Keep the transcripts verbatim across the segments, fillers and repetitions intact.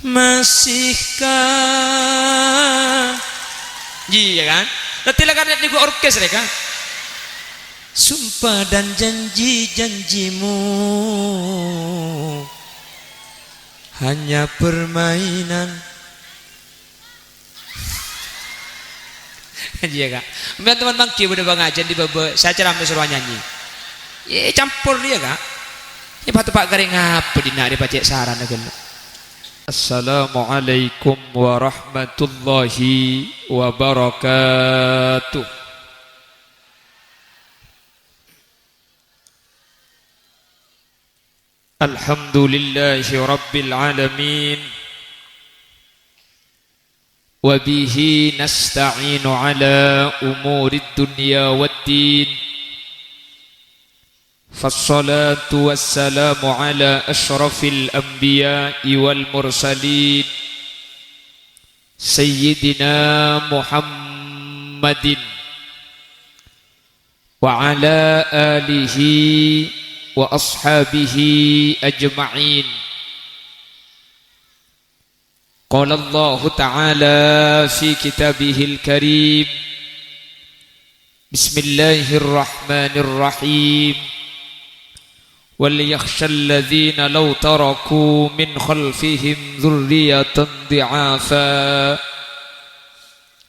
Masihkah? Iyâ, kan? Nanti la kan nèko orkes rèka. Sumpah dan janji-janjimu hanya permainan. Iyâ, Ka'. Sampèyan teman mangghi bâdâ pangajiyân è bâbâ, sè acaramè soro anyanyi. Yâ, campor iyâ, Ka'. Yâ, pateppa' karè ngapa dinna' rè pajhât sarana ghâllu. Assalamualaikum warahmatullahi wabarakatuh. Alhamdulillahi rabbil alamin. Wa bihi nasta'inu ala umurid dunya waddin. Fassalatu wassalamu ala asyrafil anbiya'i wal mursalin, Sayyidina Muhammadin wa ala alihi wa ashabihi ajma'in. Qala Allahu ta'ala fi kitabihil karim, Bismillahirrahmanirrahim. Wal yakhshalladzina law taraku min khalfihim dzurriyyatan dhi'afa.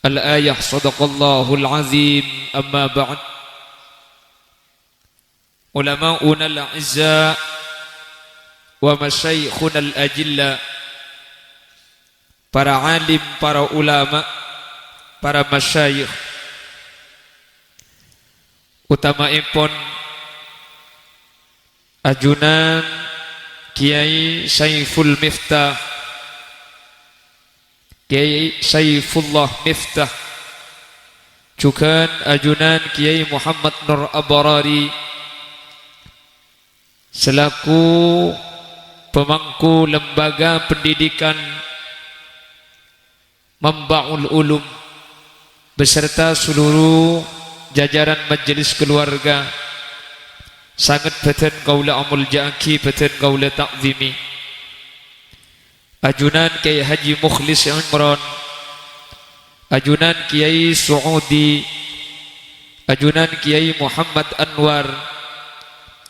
Al-ayah, sadaqallahul azim. Amma ba'd. Ulama'unal a'izza wa masyayikhunal ajilla, para alim, para ulama, para masyayikh, utamaèpon ajunan Kiyai Saiful Miftah, Kiyai Saifullah Miftah, jhughân ajunan Kiyai Muhammad Nur Abrari, selaku pemangku Lembaga Pendidikan Manba'ul Ulum, beserta seluruh jajaran majelis keluarga, sanget bhâdhân kaulâ amolja'aghi, bhâdhân kaulâ ta'zimi. Ajunan Kiyai Haji Mukhlis Imron, ajunan Kiyai Suudi, ajunan Kiyai Muhammad Anwar,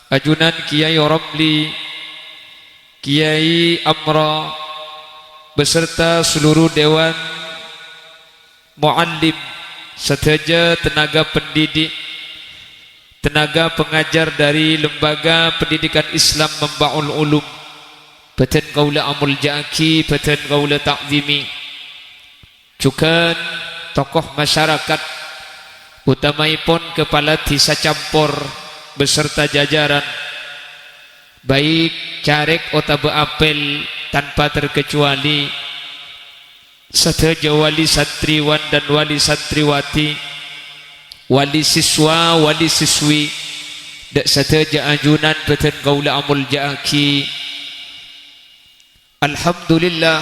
ajunan Kiyai Romli, Kiyai Amro, beserta seluruh dewan muallim, sadhâjâ tenaga pendidik, tenaga pengajar dari Lembaga Pendidikan Islam Manba'ul Ulum, bhâdhân kaulâ amolja'aghi, bhâdhân kaulâ ta'zimi. Jhughân tokoh masyarakat, utamaèpon kepala desa Campor beserta jajaran, baik carèk otabâ apel tanpa terkecuali, sadhâjâ wali santriwan dan wali santriwati, wali siswa, wali siswi, dâ' sadhâjâ ajunan bhâdhân kaulâ amolja'aghi. Alhamdulillah,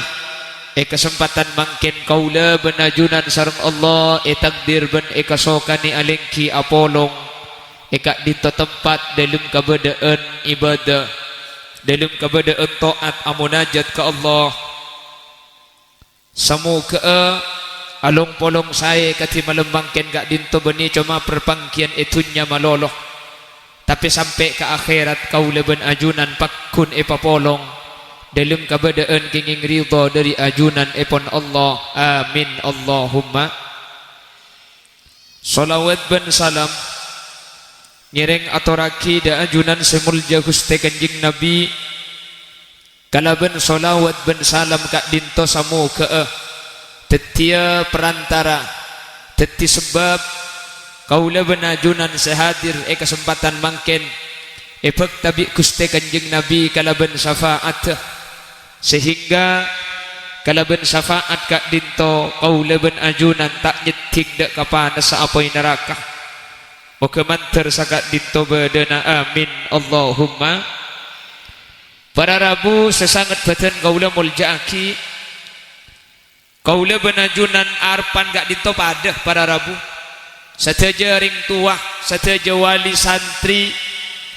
è kasempadhân mangkèn kaulâ bân ajunan sareng Allah ètakdir bân èkasokanè alèngghi apolong è ka'dinto tempat dâlem kabâdâ'ân ibadah, dâlem kabâdâ'ân to'at amonajat ka Allah. Samoghâ'â along-polong saè kadhi malem mangkèn ka'dinto bânnè coma parpangghiyân è dhunnya malolo, tapè sampè' ka akhèrat kaulâ bân ajunan pagghun èpapolong dâlem kabâdâ'ân kèngèng ridho dâri ajunan èpon Allah. Amin, Allahumma. Shalawat bân salam ngèrèng atorraghi dâ' ajunan sè molja Ghustè Kanjeng Nabi, kalabân shalawat bân salam ka'dinto samoghâ'â dhâddhiyâ perantara, dhâddhi sabâb kaulâ bân ajunan sè hadir è kasempadhân mangkèn èbhâkta bi' Ghustè Kanjeng Nabi kalabân syafa'addhâ, sehingga kalabân syafa'at ka'dinto kaulâ bân ajunan ta' nyèddhing dâ' ka panassa apoy naraka. Moghâ mandhâr saka'dinto bâdâna. Amin, Allahumma. Para rabu sè sanget bhâdhân kaulâ molja'aghi, kaulâ bân ajunan arebbhân ka'dinto padâ para rabu. Sadhâjâ rèng towa, sadhâjâ wali santri,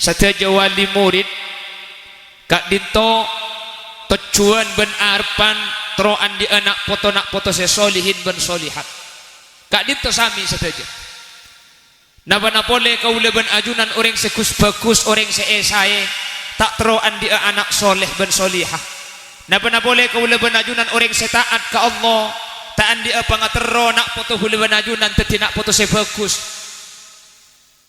sadhâjâ wali murid, ka'dinto Tojjhuwân bân arebbhân terro andi'â na' poto-na' poto sè solihin bân solihat. Ka'dinto samè sadhâjâ. Napa-napa polè kaulâ bân ajunan orèng sè ghus-bhâghus, orèng sè èsaè, ta' terro andi'â ana' soleh bân soliha. Napa-napa polè kaulâ bân ajunan orèng sè ta'at ka Allah, ta' andi'â pangaterro na' poto kaulâ bân ajunan dhâddhi na' poto sè bhâghus.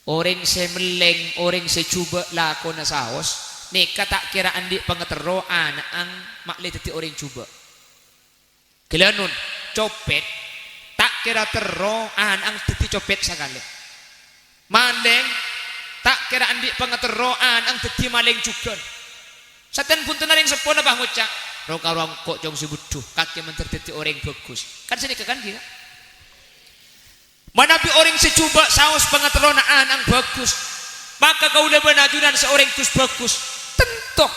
Orèng sè mellèng, orèng sè jhubâ' lakona saos, nèka ta' kèra andi' pangaterro ana'na ma'lè dhâddhi orèng jhubâ'. Ghâlânon, copèt, ta' kèra terro ana'na dhâddhi copèt sakalè. Malèng, ta' kèra andi' pangaterro ana'na dhâddhi malèng jhughân. Satèya bhunten rèng seppona pas ngoca', "Ro-karo engko' cong sè bhuddhu, kakè mandhâr dhâddhi orèng bhâghus." Kan sanèka kan, ghi, Ka'? Manabi orèng sè jhubâ' saos pangaterrona ana'na bhâghus, maka kaulâ bân ajunan sè orèng ghus-bhâghus, tanto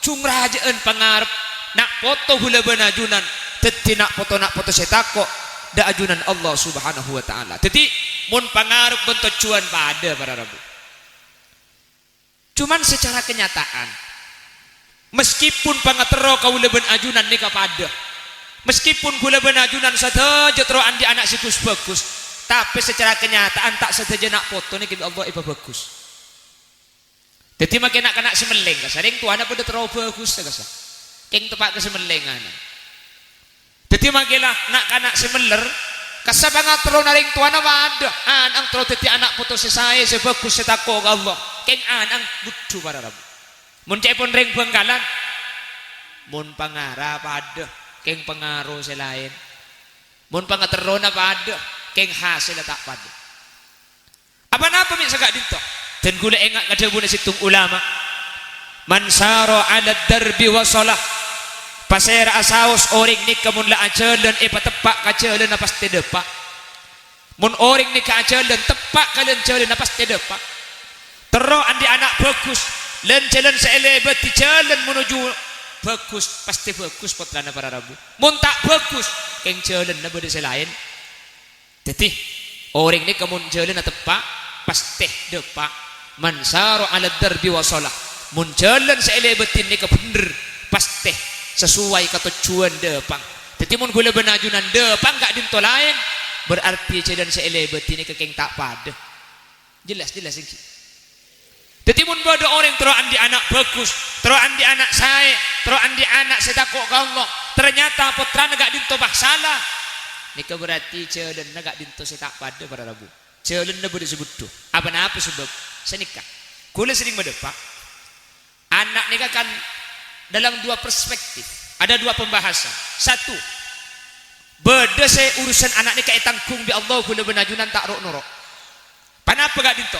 jhung rajâ'ân pangarep na' poto kaulâ bân ajunan dhâddhi na' poto-na' poto sè tako' dâ' ajunan Allah Subhanahu wa Ta'ala. Dhâddhi, mon pangarep bân tojjhuwân padâ, para rabu. Cuman secara kenyataan, meskipun pangaterro kaulâ bân ajunan nèka padâ, meskipun kaulâ bân ajunan sadhâjâ terro andi' ana' sè ghus-bhâghus, tapè secara kenyataan ta' sadhâjâ na' poto nèka bi' Allah èpabhâghus. Dhâddhi, makè na'-kana' sè mellèng, kassa', rèng towana padâ terro bhâghus, kassa'. Kèng teppa' ka sè mellèngnga. Dhâddhi, makè la na'-kana' sè meller, kassa' pangaterrona rèng towana padâ, ana'na terro dhâddhi ana' poto sè saè, sè bhâghus, sè tako' ka Allah. Kèng ana'na bhuddhu, para rabu. Mon ca'èpon rèng Bhângkalan, mon pangara padâ, kèng pangaro sè laèn. Mon pangaterrona padâ, kèng hasèlla ta' padâ. Apa-napa mè' saka'dinto? Dan kaulâ enga' ka dhâbuna sèttong ulama, "Man sara 'ala darbi wasala." Pasèra'a saos orèng nèka mon la ajhâlân èpateppa' ka jhâlânna pastè dâpa'. Mon orèng nèka ajhâlân teppa' kalabân jhâlânna pastè dâpa'. Terro andi' ana' bhâghus, lan-jhâlân sè èlèbâdhi jhâlân manoju bhâghus, pastè bhâghus pottrana para rabu. Mon ta' bhâghus, kèng jhâlânna bâdâ sè laèn. Dhâddhi, orèng nèka mon jhâlânna teppa', pastè dâpa'. "Man sara 'ala darbi wasala." Mon jhâlân sè èlèbâdhi nèka bhendher, pastè sasowai ka tojjhuwân dâpa'. Dhâddhi, mon kaulâ bân ajunan dâpa' ka'dinto laèn, berarti jhâlân sè èlèbâdhi nèka kèng ta' padâ. Jelas, jelas, ènggi. Dhâddhi, mon bâdâ orèng terro andi' ana' bhâghus, terro andi' ana' saè, terro andi' ana' sè tako' ka Allah, ternyata pottrana ka'dinto pas sala, nèka berarti jhâlânna ka'dinto sè ta' padâ, para rabu. Jhâlânna bâdâ sè bhuddhu. Apa-napa sabâb? Sanèka. Kaulâ serrèng madâpa'. Ana' nèka kan dalam dua perspektif. Ada dua pembahasan. Satu, bâdâ sè urusan ana' nèka ètangghung bi' Allah, kaulâ bân ajunan ta' ro'-noro'. Ponapa ka'dinto?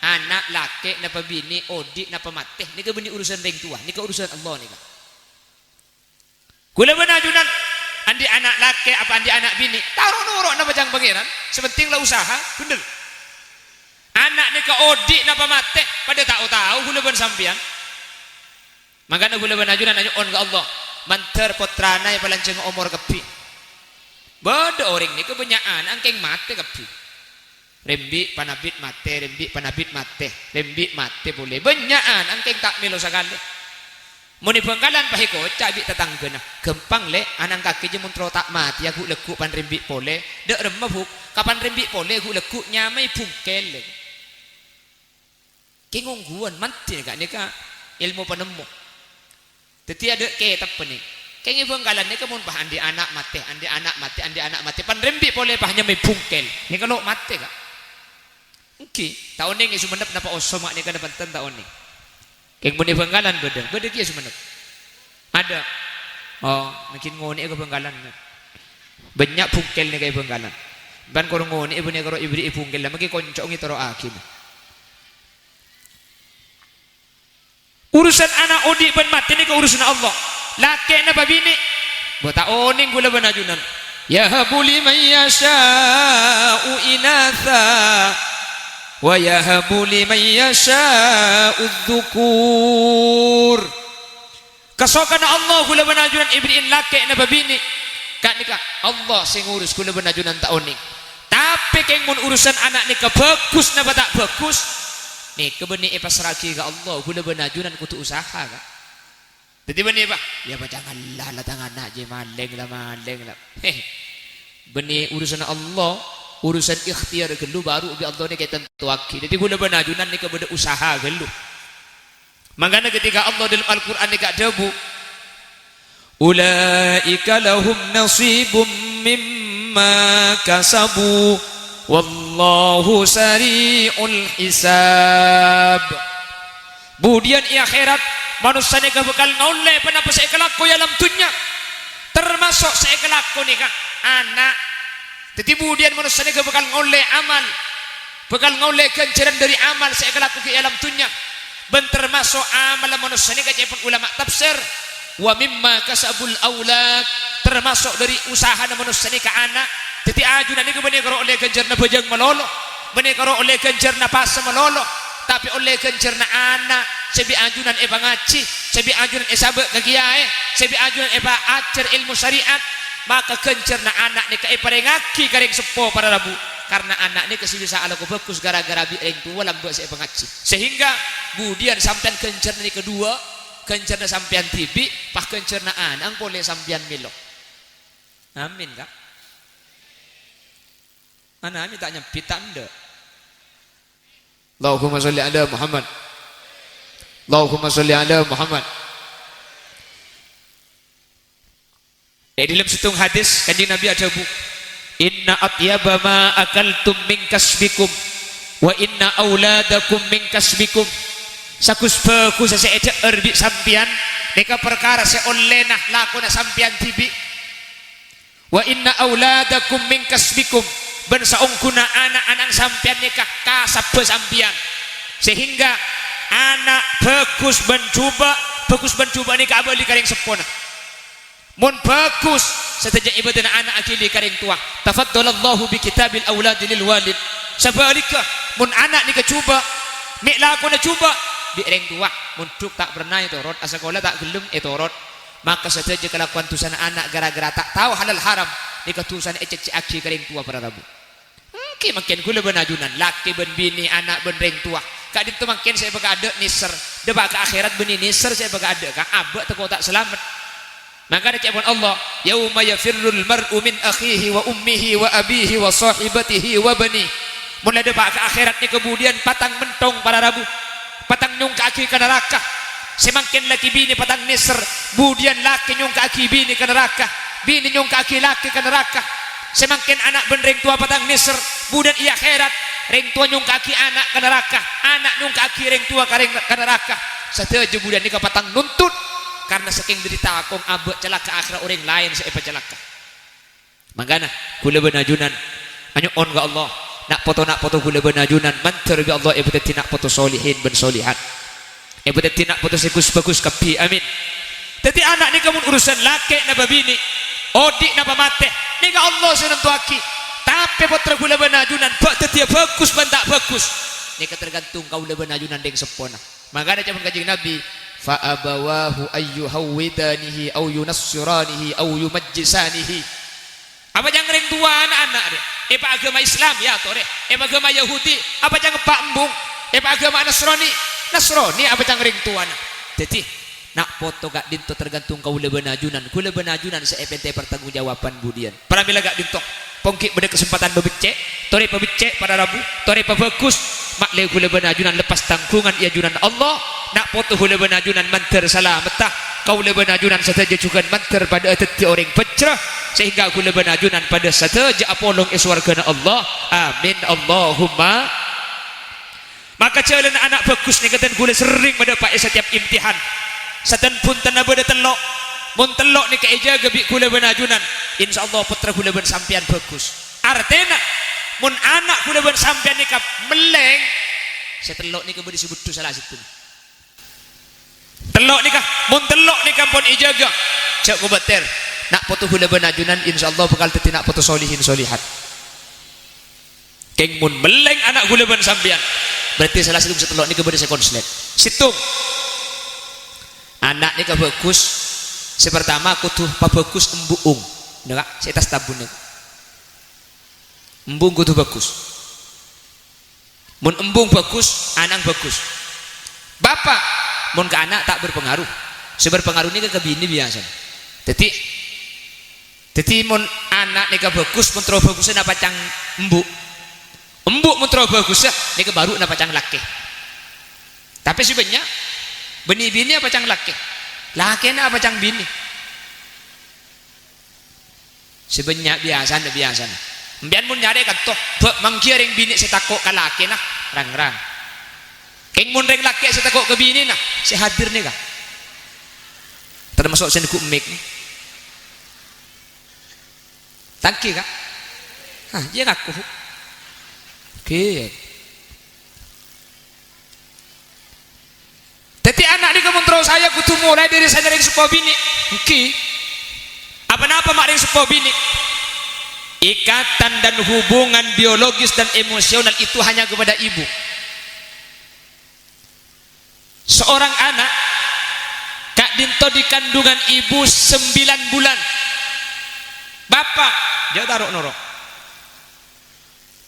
Ana' lakè' napa binè', odi' napa matè, nèka bânnè urusan rèng towa, nèka urusan Allah nèka. Kaulâ bân ajunan, andi' ana' lakè' apa andi' ana' binè', ta' ro'-noro' napa ca'na Pangèran, sè pentèng la usaha, bhendher. Ana' nèka odi' napa matè, padâ ta' o-tao kaulâ bân sampèyan. Mangkana kaulâ bân ajunan anyo'on ka Allah, mandhâr pottrana èpalanjhângnga omor kabbhi. Bâdâ orèng nèka bânnya' ana' kèng matè kabbhi. Rembi' panabit matè, rembi' panabit matè, rembi' matè polè. Bânnya' ana' kèng ta' mèlo sakalè. Mon è Bhângkalan pas èkoca' bi' tatangghâna, "Ghâmpang, Lè', ana' kakè jâ mon terro ta' matèya ghu'-lagghu' pan rembi' polè." Dâ' remma, Bu', kapan rembi' polè ghu'-lagghu' nyamaè bungkèl, Lè'. Kèng ongghuwân, mandhi ka'nèka èlmo panemmo. Dhâddhi adâ' kètab panè. Kèng è Bhângkalan nèka mon pas andi' ana' matè, andi' ana' matè, andi' ana' matè, pan rembi' polè pas nyamaè bungkèl. Nèka lo' matè, Ka'. Ènggi, ta' onèng è Songennep napa Osom ka'nèka bhunten ta' onèng. Kèng mon è Bhângkalan bâdâ, bâdâ kèya Songennep. Adâ'. Oh, mungkin ngonè'è ka Bhângkalan. Bânnya' bungkèl nèka è Bhângkalan. Pan kor ngonè'è bânnè karo èbherri'i bungkèl, la mangkè konco'è terro'aghi. Urusan ana' odi' bân matè nèka urusanna Allah. Lakè' napa binè'? Bâ ta' onèng kaulâ bân ajunan. "Yahabu liman yasha'u inatha, wa yahabu liman yasha'u dzukur." Kasokanna Allah kaulâ bân ajunan èbherri'i lakè' napa binè'. Ka'nèka Allah sè ngurus, kaulâ bân ajunan ta' onèng. Tapè kèng mon urusan ana' nèka bhâghus napa ta' bhâghus, nèka bânnè èpassra'aghi ka Allah, kaulâ bân ajunan kodhu usaha, Ka'. Dhâddhi bânnè, Pa'? Yâ, bâca ngalla la tang ana' jiyâ malèng la, malèng la. He. Bânnè urusanna Allah, urusan ikhtiyar ghâllu bhuru bi' Allah nèka ètantowaghi. Dhâddhi ghulâ bân ajunan nèka bâdâ usaha ghâllu. Mangkana ketika Allah dalam Al-Qur'an nèka adhâbu, "Ulaika lahum nasibum mimma kasabu, wallahu sari'ul hisab." Budiyân è akhèrat, manossa nèka bhâkal ngaollè ponapa sè èkalako è alam dhunnya, termaso' sè èkalako nèka ana'. Dhâddhi budiyân manossa nèka bhâkal ngaollè amal, bhâkal ngaollè ghânjhârân dâri amal sè èkalakoghi è alam dhunnya, bân termaso' amalla manossa nèka ca'èpon ulama tafsir, "Wa mimma kasabul aulad," termaso' dâri usahana manossa nèka ana'. Dhâddhi ajunan nèka bânnè karo ollè ghânjhârânna bhâjâng malolo, bânnè karo ollè ghânjhârânna pasa malolo, tapè ollè ghânjhârânna ana' sè bi' ajunan èpangajhi, sè bi' ajunan èsabâ' ka kiyaè, sè bi' ajunan èpaajhâr èlmo syariat. Maka ghânjhârânna ana' nèka èparèngaghi ka rèng seppo para rabu, karna ana' nèka sè bisa alako bhâghus ghârâ-ghârâ bi' rèng towa lambâ' sè èpangajhi. Sehingga budiyân sampèyan ghânjhârânna nèka duwâ', ghânjhârânna sampèyan dhibi', pas ghânjhârânna ana' polè sampèyan mèlo. Amin, Ka'. Ana' amin ta' nyambit, ta' endâ'. Allahumma sholli ala Muhammad. Allahumma sholli ala Muhammad. È dâlem sèttong hadis, Kanjeng Nabi adhâbu, "Inna atyaba ma akaltum min kasbikum, wa inna auladakum min kasbikum." Saghus-bhâghussa sè èdhâ'âr bi' sampèyan, nèka parkara sè ollèna lakona sampèyan dhibi'. "Wa inna auladakum min kasbikum," bân saongghuna ana'-ana' sampèyan nèka kasabbhâ sampèyan. Sehingga ana' bhâghus bân jhubâ', bhâghus bân jhubâ' nèka abâli ka rèng seppona. Mon bhâghus, sadhâjâ ibâdâna ana' aghili ka rèng towa. "Tafaddalallahu bi kitabil auladi lil walid." Sabhâligghâ, mon ana' nèka jhubâ', mè' lakona jhubâ', bi' rèng towa, mondhuk ta' pernah ètorot, asakola ta' ghellem ètorot. Maka sadhâjâ kalakowan dhusana ana' ghârâ-ghârâ ta' tao halal haram, nèka dhusana ècècè'aghi ka rèng towa para rabu. Ènggi mangkèn ghulâ bân ajunan, lakè bân binè, ana' bân rèng towa. Ka'dinto mangkèn sè èpakaadâ' nèser, dâpa' ka akhèrat bânnè nèser sè èpakaadâ', Ka', abâ' tako' ta' salamet. Mangkana ca'èpon Allah, "Yauma yafirrul mar'u min akhihi wa ummihi wa abihi wa sahibatihi wa banihi." Mon la dâpa' ka akhèrat nèka budiyân patang mentong para rabu, patang nyongka'aghi ka naraka. Sè mangkèn lakè binè patang nèser, budiyân lakè nyongka'aghi binè ka naraka, binè nyongka'aghi lakè ka naraka. Sè mangkèn ana' bân rèng towa patang nèser, budiyân è akhèrat, rèng towa nyongka'aghi ana' ka naraka, ana' nyongka'aghi rèng towa ka rèng, ka naraka. Sadhâjâ budiyân nèka patang nuntut, karna sakèng dâri tako' abâ' calaka akhèrat orèng laèn sè èpacalaka. Mangkana, ghulâ bân ajunan, anyo'on ka Allah, na' poto-na' poto ghulâ bân ajunan, mandhâr bi' Allah èpadhâddhi na' poto solihin bân solihat. Èpadhâddhi na' poto sè ghus-bhâghus kabbhi. Amin. Dhâddhi ana' nèka mon urusan lakè' napa binè', odi' napa matè, nèka Allah sè nantowaghi. Tapè pottra ghulâ bân ajunan bâ' dhâddhiyâ bhâghus bân ta' bhâghus, nèka tergantung kaulâ bân ajunan rèng seppona. Mangkana ca'èpon Kanjeng Nabi, "Fa abawahu ayyuhawwidanihi aw yunassiranihi aw yumajjisanihi." Apa ca'na rèng towa ana'-ana' rè? Èpaagama Islam, yâ torè. Èpaagama Yahudi, apa ca'na eppa' embung? Èpaagama Nasrani, Nasrani apa ca'na rèng towana. Dhâddhi, na' poto ka'dinto tergantung kaulâ bân ajunan. Ghulâ bân ajunan sè èpèntè pertanggungjawaban budiyân. Pramèla ka'dinto, pongghi' bâdâ kasempadhân pabheccè', torè pabheccè' para rabu, torè pabhâghus, ma'lè ghulâ bân ajunan lepas tangghungan è ajunan Allah, na' poto ghulâ bân ajunan mandhâr salametta, kaulâ bân ajunan sadhâjâ jhughân mandhâr padhâ'â dhâddhi orèng bhâjjhrâ, sehingga ghulâ bân ajunan padhâ sadhâjâ apolong è sowarghâna Allah. Amin, Allahumma. Maka jhâlânna ana' bhâghus nèka dân ghulâ serrèng madâpa' è satèyap imtihan. Satèya bhuntenna bâdâ tello'. Mon tello' nèka èjâgâ bi' ghulâ bân ajunan, insyaallah pottra ghulâ bân sampèyan bhâghus. Artèna, mon ana' ghulâ bân sampèyan nèka mellèng, sè tello' nèka bâdâ sè beddhu sala sèttong. Tello' nèka, mon tello' nèka ampon èjâgâ, jhâ' kobâtèr. Na' poto ghulâ bân ajunan, insyaallah bhâkal dhâddhi na' poto solihin solihat. Kèng mon mellèng ana' ghulâ bân sampèyan, berarti sala sèttong sè tello' nèka bâdâ sè konslet. Sèttong. Ana' nèka bhâghus, sè partama kodhu pabhâghus embu'ung. Nèka, sè è attas tabun nèka. Embu'ung kodhu bhâghus. Mon embu'ung bhâghus, ana' bhâghus. Bapa', mon ka ana' ta' berpengaruh. Sè berpengaruh nèka ka binè biyasana. Dhâddhi, dhâddhi mon ana' nèka bhâghus, mon terro bhâghussa napa ca'na embu'. Embu' mon terro bhâghussa nèka bhuru napa ca'na lakè. Tapè sè bânnya', bânnè binè apa ca'na lakè? Lakèna apa ca'na binè? Sè bânnya' biyasana, biyasana. Sampèyan mon nyarè kanto, bâ' manggiyâ rèng binè' sè tako' ka lakèna, rang-rang. Kèng mon rèng lakè' sè tako' ka binèna, sè hadir nèka. Termasuk sè neggu' mik. Tangghi, Ka'? Hah, iyâ ngaku. Oke. Dhâddhi, ana' nèka mon terro saè kodhu molaè dhâri saè rèng seppo binè'. Èngghi. Apa-napa ma' rèng seppo binè'? Ikatan dan hubungan biologis dan emosional itu hanya kepada ibu. Seorang anak ka'dinto di kandungan ibu sembilan bulan. Bapa', jhâ' taro' noro'.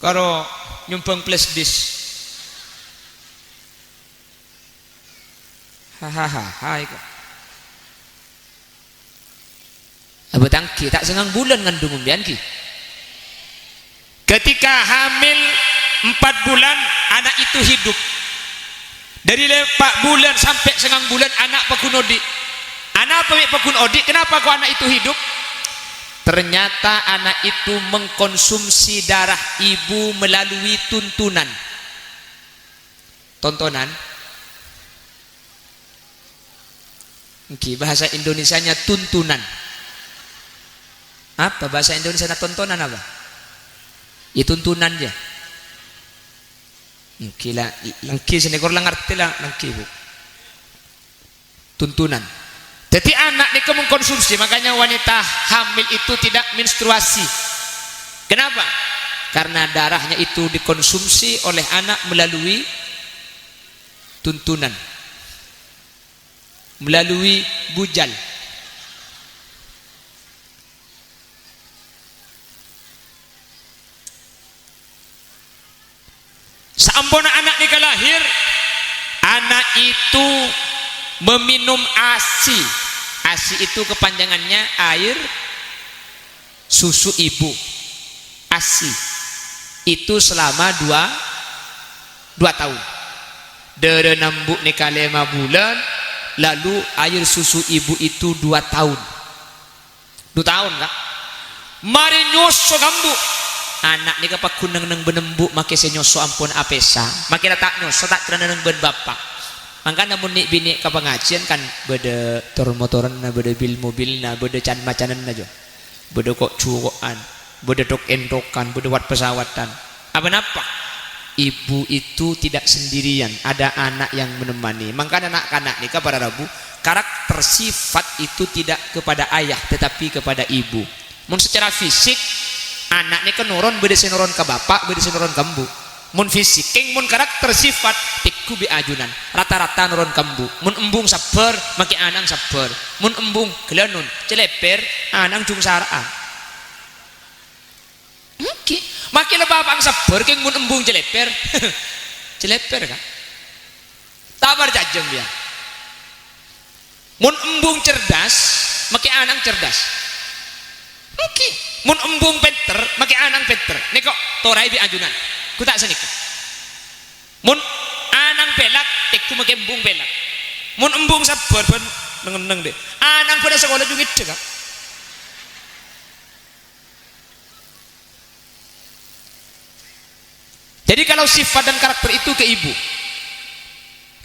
Karo nyombhâng flash disk. Hahaha, iko. Abâ' tangghi, ta' sangang bulân ngandung sampèyan, ghi. Ketika hamil empat bulan, anak itu hidup. Dari empat bulan sampai sangang bulân, ana' paggun odi'. Ana' apa mè' paggun odi'? Kenapa kok anak itu hidup? Ternyata anak itu mengkonsumsi darah ibu melalui tuntunan. Tontonan? Èngghi, bahasa Indonesianya tuntunan. Apa bahasa Indonesianya tontonan apa? Ya, tuntunan, ya. Èngghi la, èngghi sanèka la ngartè la, èngghi, Bu. Tuntunan. Dhâddhi, ana' nèka mengkonsumsi, makanya wanita hamil itu tidak menstruasi. Kenapa? Karena darahnya itu dikonsumsi oleh anak melalui tuntunan, melalui bujal. Saamponna ana' nèka lahir, anak itu meminum ASI. ASI itu kepanjangannya air susu ibu. ASI. Itu selama dua, dua tahun. Dârâna embu' nèka lèma bulân, lalu air susu ibu itu dua tahun. Du taon, Ka'. Marè nyoso ka embu'. Ana' nèka paggun neng-enneng bân embu' makè sè nyoso ampon apèsa. Makè la ta' nyoso, ta' kèra neng-enneng bân bapa'. Mangkana mon nè'-binè' ka pangajiân kan bâdâ tor-motoranna, bâdâ bil-mobilna, bâdâ can-macananna, Jo. Bâdâ ko'-juko'an, bâdâ tok-entokan, bâdâ wat-pesawatan. Apa-napa? Ibu itu tidak sendirian, ada anak yang menemani. Mangkana na'-kana' nèka para rabu, karakter sifat itu tidak kepada ayah, tetapi kepada ibu. Mon secara fisik, ana' nèka noron, bâdâ sè noron ka bapa', bâdâ sè noron ka embu'. Mon fisik, kèng mon karakter sifat, tèngghu bi' ajunan. Rata-rata noron ka embu'. Mon embu' sabbhâr, makè ana' sabbhâr. Mon embu' ghâlânon, calèpèr, ana' jung sara'an. Èngghi, makè la bapa'na sabbhâr, kèng mon embu' calèpèr. Calèpèr, Ka'. Ta' parcajâ, iyâ. Mon embu' cerdas, makè ana' cerdas. Èngghi, mon embu' pènter, makè ana' pènter. Nèko, toraè bi' ajunan. Ghu ta' sanèka. Mon ana' pèlak, tèngghu makè embu' pèlak. Mon embu' sabbhâr bân neng-enneng, dhi. Ana' bâdâ sakola jung èdhâ, Ka'. Jadi, kalau sifat dan karakter itu ke ibu.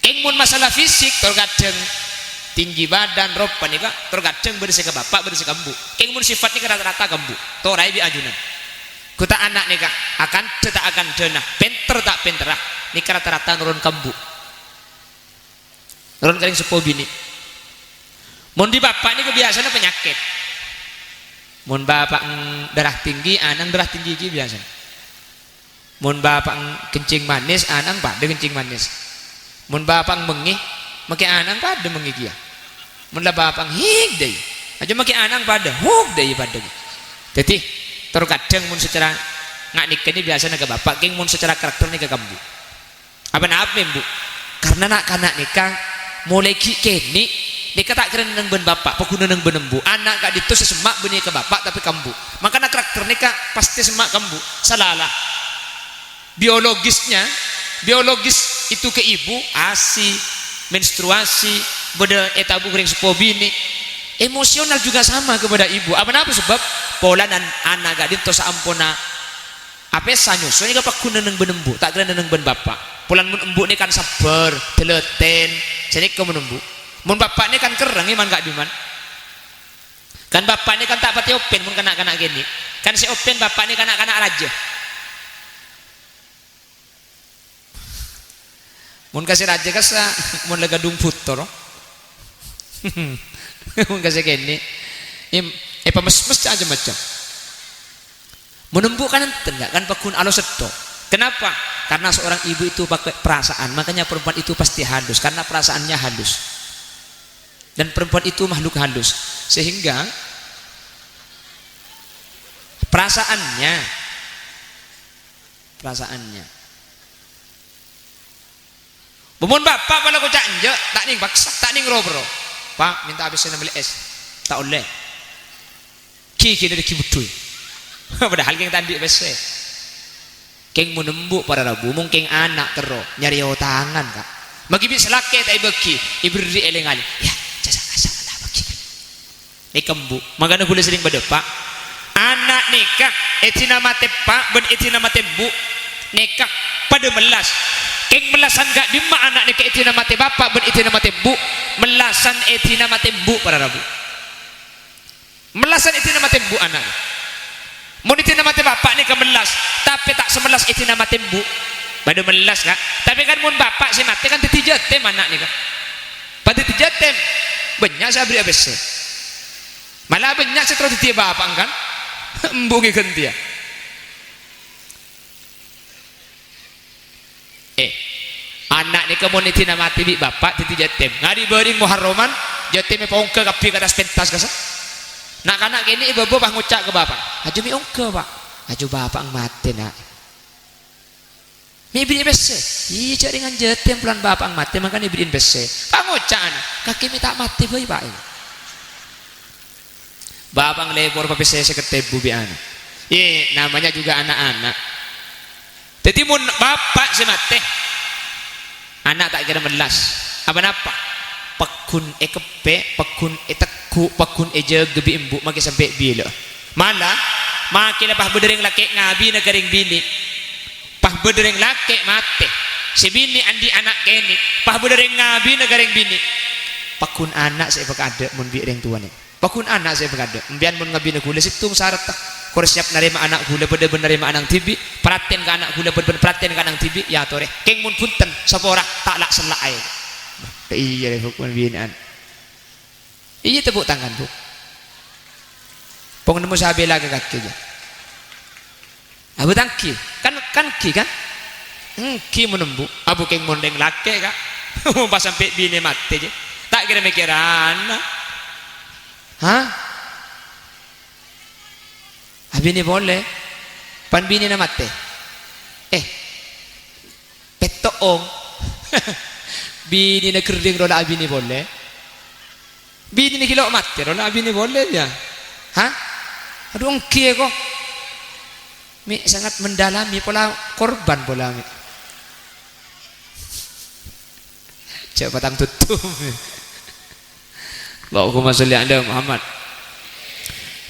Kèng mon masalah fisik, tor kadhâng tinggi badan, ropa nèka, tor kadhâng bâdâ sè ka bapa', bâdâ sè ka embu'. Kèng mon sifat nèka rata-rata ka embu'. Toraè bi' ajunan. Ghu ta' ana' nèka, akandhâ ta' akandhâna, pènter ta' pènterra, nèka rata-rata noron ka embu'. Noron ka rèng seppo binè'. Mon dhi bapa' nèka biyasana panyakèt. Mon bapa' darah tinggi, ana' darah tinggi ghi biyasana. Mon bapa' kencing manis, ana' padâ kencing manis. Mon bapa' mengngè, makè ana' padâ mengngè kèya. Mon la bapa' hik dâi, aja makè ana' padâ, huk dâi padâ. Dhâddhi, tor kadhâng mon sacara nga' nèka nè biyasana ka bapa', kèng mon sacara karakter nèka ka embu'. Apa-napa, Bu? Karna na'-kana' nèka molaè ghi' kènè' Nèka ta' kèra neng bân bapa', paggun neng bân embu'. Ana' ka'dinto sè semma' bânnè ka bapa', tapè ka embu'. Mangkana karakter nèka pastè semma' ka embu'. Salala. Biologisnya, biologis itu ke ibu, asi, menstruasi, bâdâ ètabuk rèng seppo binè'. Emosional juga sama kepada ibu. Apa, napa sebab? Polana ana' ka'dinto saamponna apèsa nyoso nèka paggun neng bân embu', ta' kèra neng bân bapa'. Polana mon embu' nèka kan sabbhâr, dâlâtèn, sanèka mon embu'. Mon bapa' nèka kan kerrèng, è, man ka'dimman. Kan bapa' nèka kan ta' patè open mon kana'-kana' kènè'. Kan sè open bapa' nèka na'-kana' rajâ. Mon ka sè rajâ kassa', mon la kadhung bhuto. Mon ka sè kènè', em-, èpamesmes ca'-macam. Mon embu' kan enten, Kak, kan paggun alus setto'. Kenapa? Karena seorang ibu itu pakai perasaan, makanya perempuan itu pasti halus, karena perasaannya halus. Dan perempuan itu makhluk halus. Sehingga perasaannya, perasaannya. Mon bapa' pala koca' enjâ', ta' nèng paksa, ta' nèng ro-bâro. "Pa', mènta A B C-na mellè es." Ta' ollè. Ghi-ghina dâggi' budhuy. Padahal kèng ta' andi' pèssè. Kèng mon embu' para rabu, mon kèng ana' terro nyarè otangan, Kak. Maghi bi' sè lakè' ta' èbâghi, èberri' èlèng-alèng. "Yâ, jhâ' sa-kasa ta' bâghi." Nèka embu'. Mangkana ghulâ serrèng padâpa'. Ana' nèka èdina matè eppa' bân èdina matè embu'. Nèka padâ mellas. Kèng mellasan ka'dimma ana' nèka èdina matè bapa' bân èdina matè embu'? Mellasan èdina matè embu', para rabu. Mellasan èdina matè embu' ana'. Mon èdina matè bapa' nèka mellas, tapè ta' samellas èdina matè embu'. Padâ mellas, Kak. Tapè kan mon bapa' sè matè kan dhâddhi jâtèm ana' nèka. Padâ dhâddhi jâtèm. Bânnya' sè aberri'â pèssè. Mala bânnya' sè terro dhâddhiyâ bapa'na kan. Embu' ghi' ghântèya. Eh, ana' nèka mon èdina matè bi' bapa' dhâddhi jâtèm. Ngari bâring Muharraman, jâtèm èpaongghâ kabbhi ka attas pentas kassa'. Na'-kana' kènè' è bâbâ pas ngoca' ka bapa', "Ajjhâ mè' ongghâ, Pa'." "Ajjhâ bapa'na matè, Na'." "Mè' èberri'i pèssè?" "Iyâ, jhâ' rèngan jâtèm polana bapa'na matè, mangkana èberri'i pèssè." Pangoca'na, "Kakè mè' ta' matè bhâi, Pa'." Bapa'na lèpor papèssè sèket èbu bi' ana'. Iyâ, namanya juga ana'-ana'. Dhâddhi, mon bapa' sè matè, ana' ta' kèra mellas. Apa-napa? Paggun èkeppè', paggun ètegghu', paggun èjâgâ bi' embu' makè sampè' bilâ. Mala, makè la pas bâdâ rèng lakè' ngabina ka rèng binè'. Pas bâdâ rèng lakè' matè, sè binè' andi' ana' kènè', pas bâdâ rèng ngabina ka rèng binè'. Paggun ana' sè èpakadâ' mon bi' rèng towana. Paggun ana' sè èpakadâ'. Empèyan mon ngabina ghulâ sèttong saradhdhâ. Kor siap narèma ana' ghulâ padâ bân narèma ana'na dhibi', perhatian ka ana' ghulâ padâ bân perhatian ka ana'na dhibi', èyatorè. Kèng mon bhunten, sapora, ta' la'-sella' aè. Iyâ, rè, hukum binè'an. Iyâ, tepuk tangan, Bu. Pong nemmo sè abhilâ ka kakè, jâ. Abu tanggi, kan, kan ghi, kan? Ènggi mon embu', abu kèng mon rèng lakè', Kak. Pas sampè' binè matè, jâ. Ta' kèra mèkkèrana. Hah? Abinè polè. Pan binèna matè. Eh. Pètto'ong. Binèna ghârrèng rowa abinè polè. Binèna ghilo' matè rowa abinè polè, yâ. Hah? Adu, ènggi, ko. Mè' sangat mendalami pola korban pola, mè'. Jhâ' patang tuttup. Allahumma sholli ala Muhammad.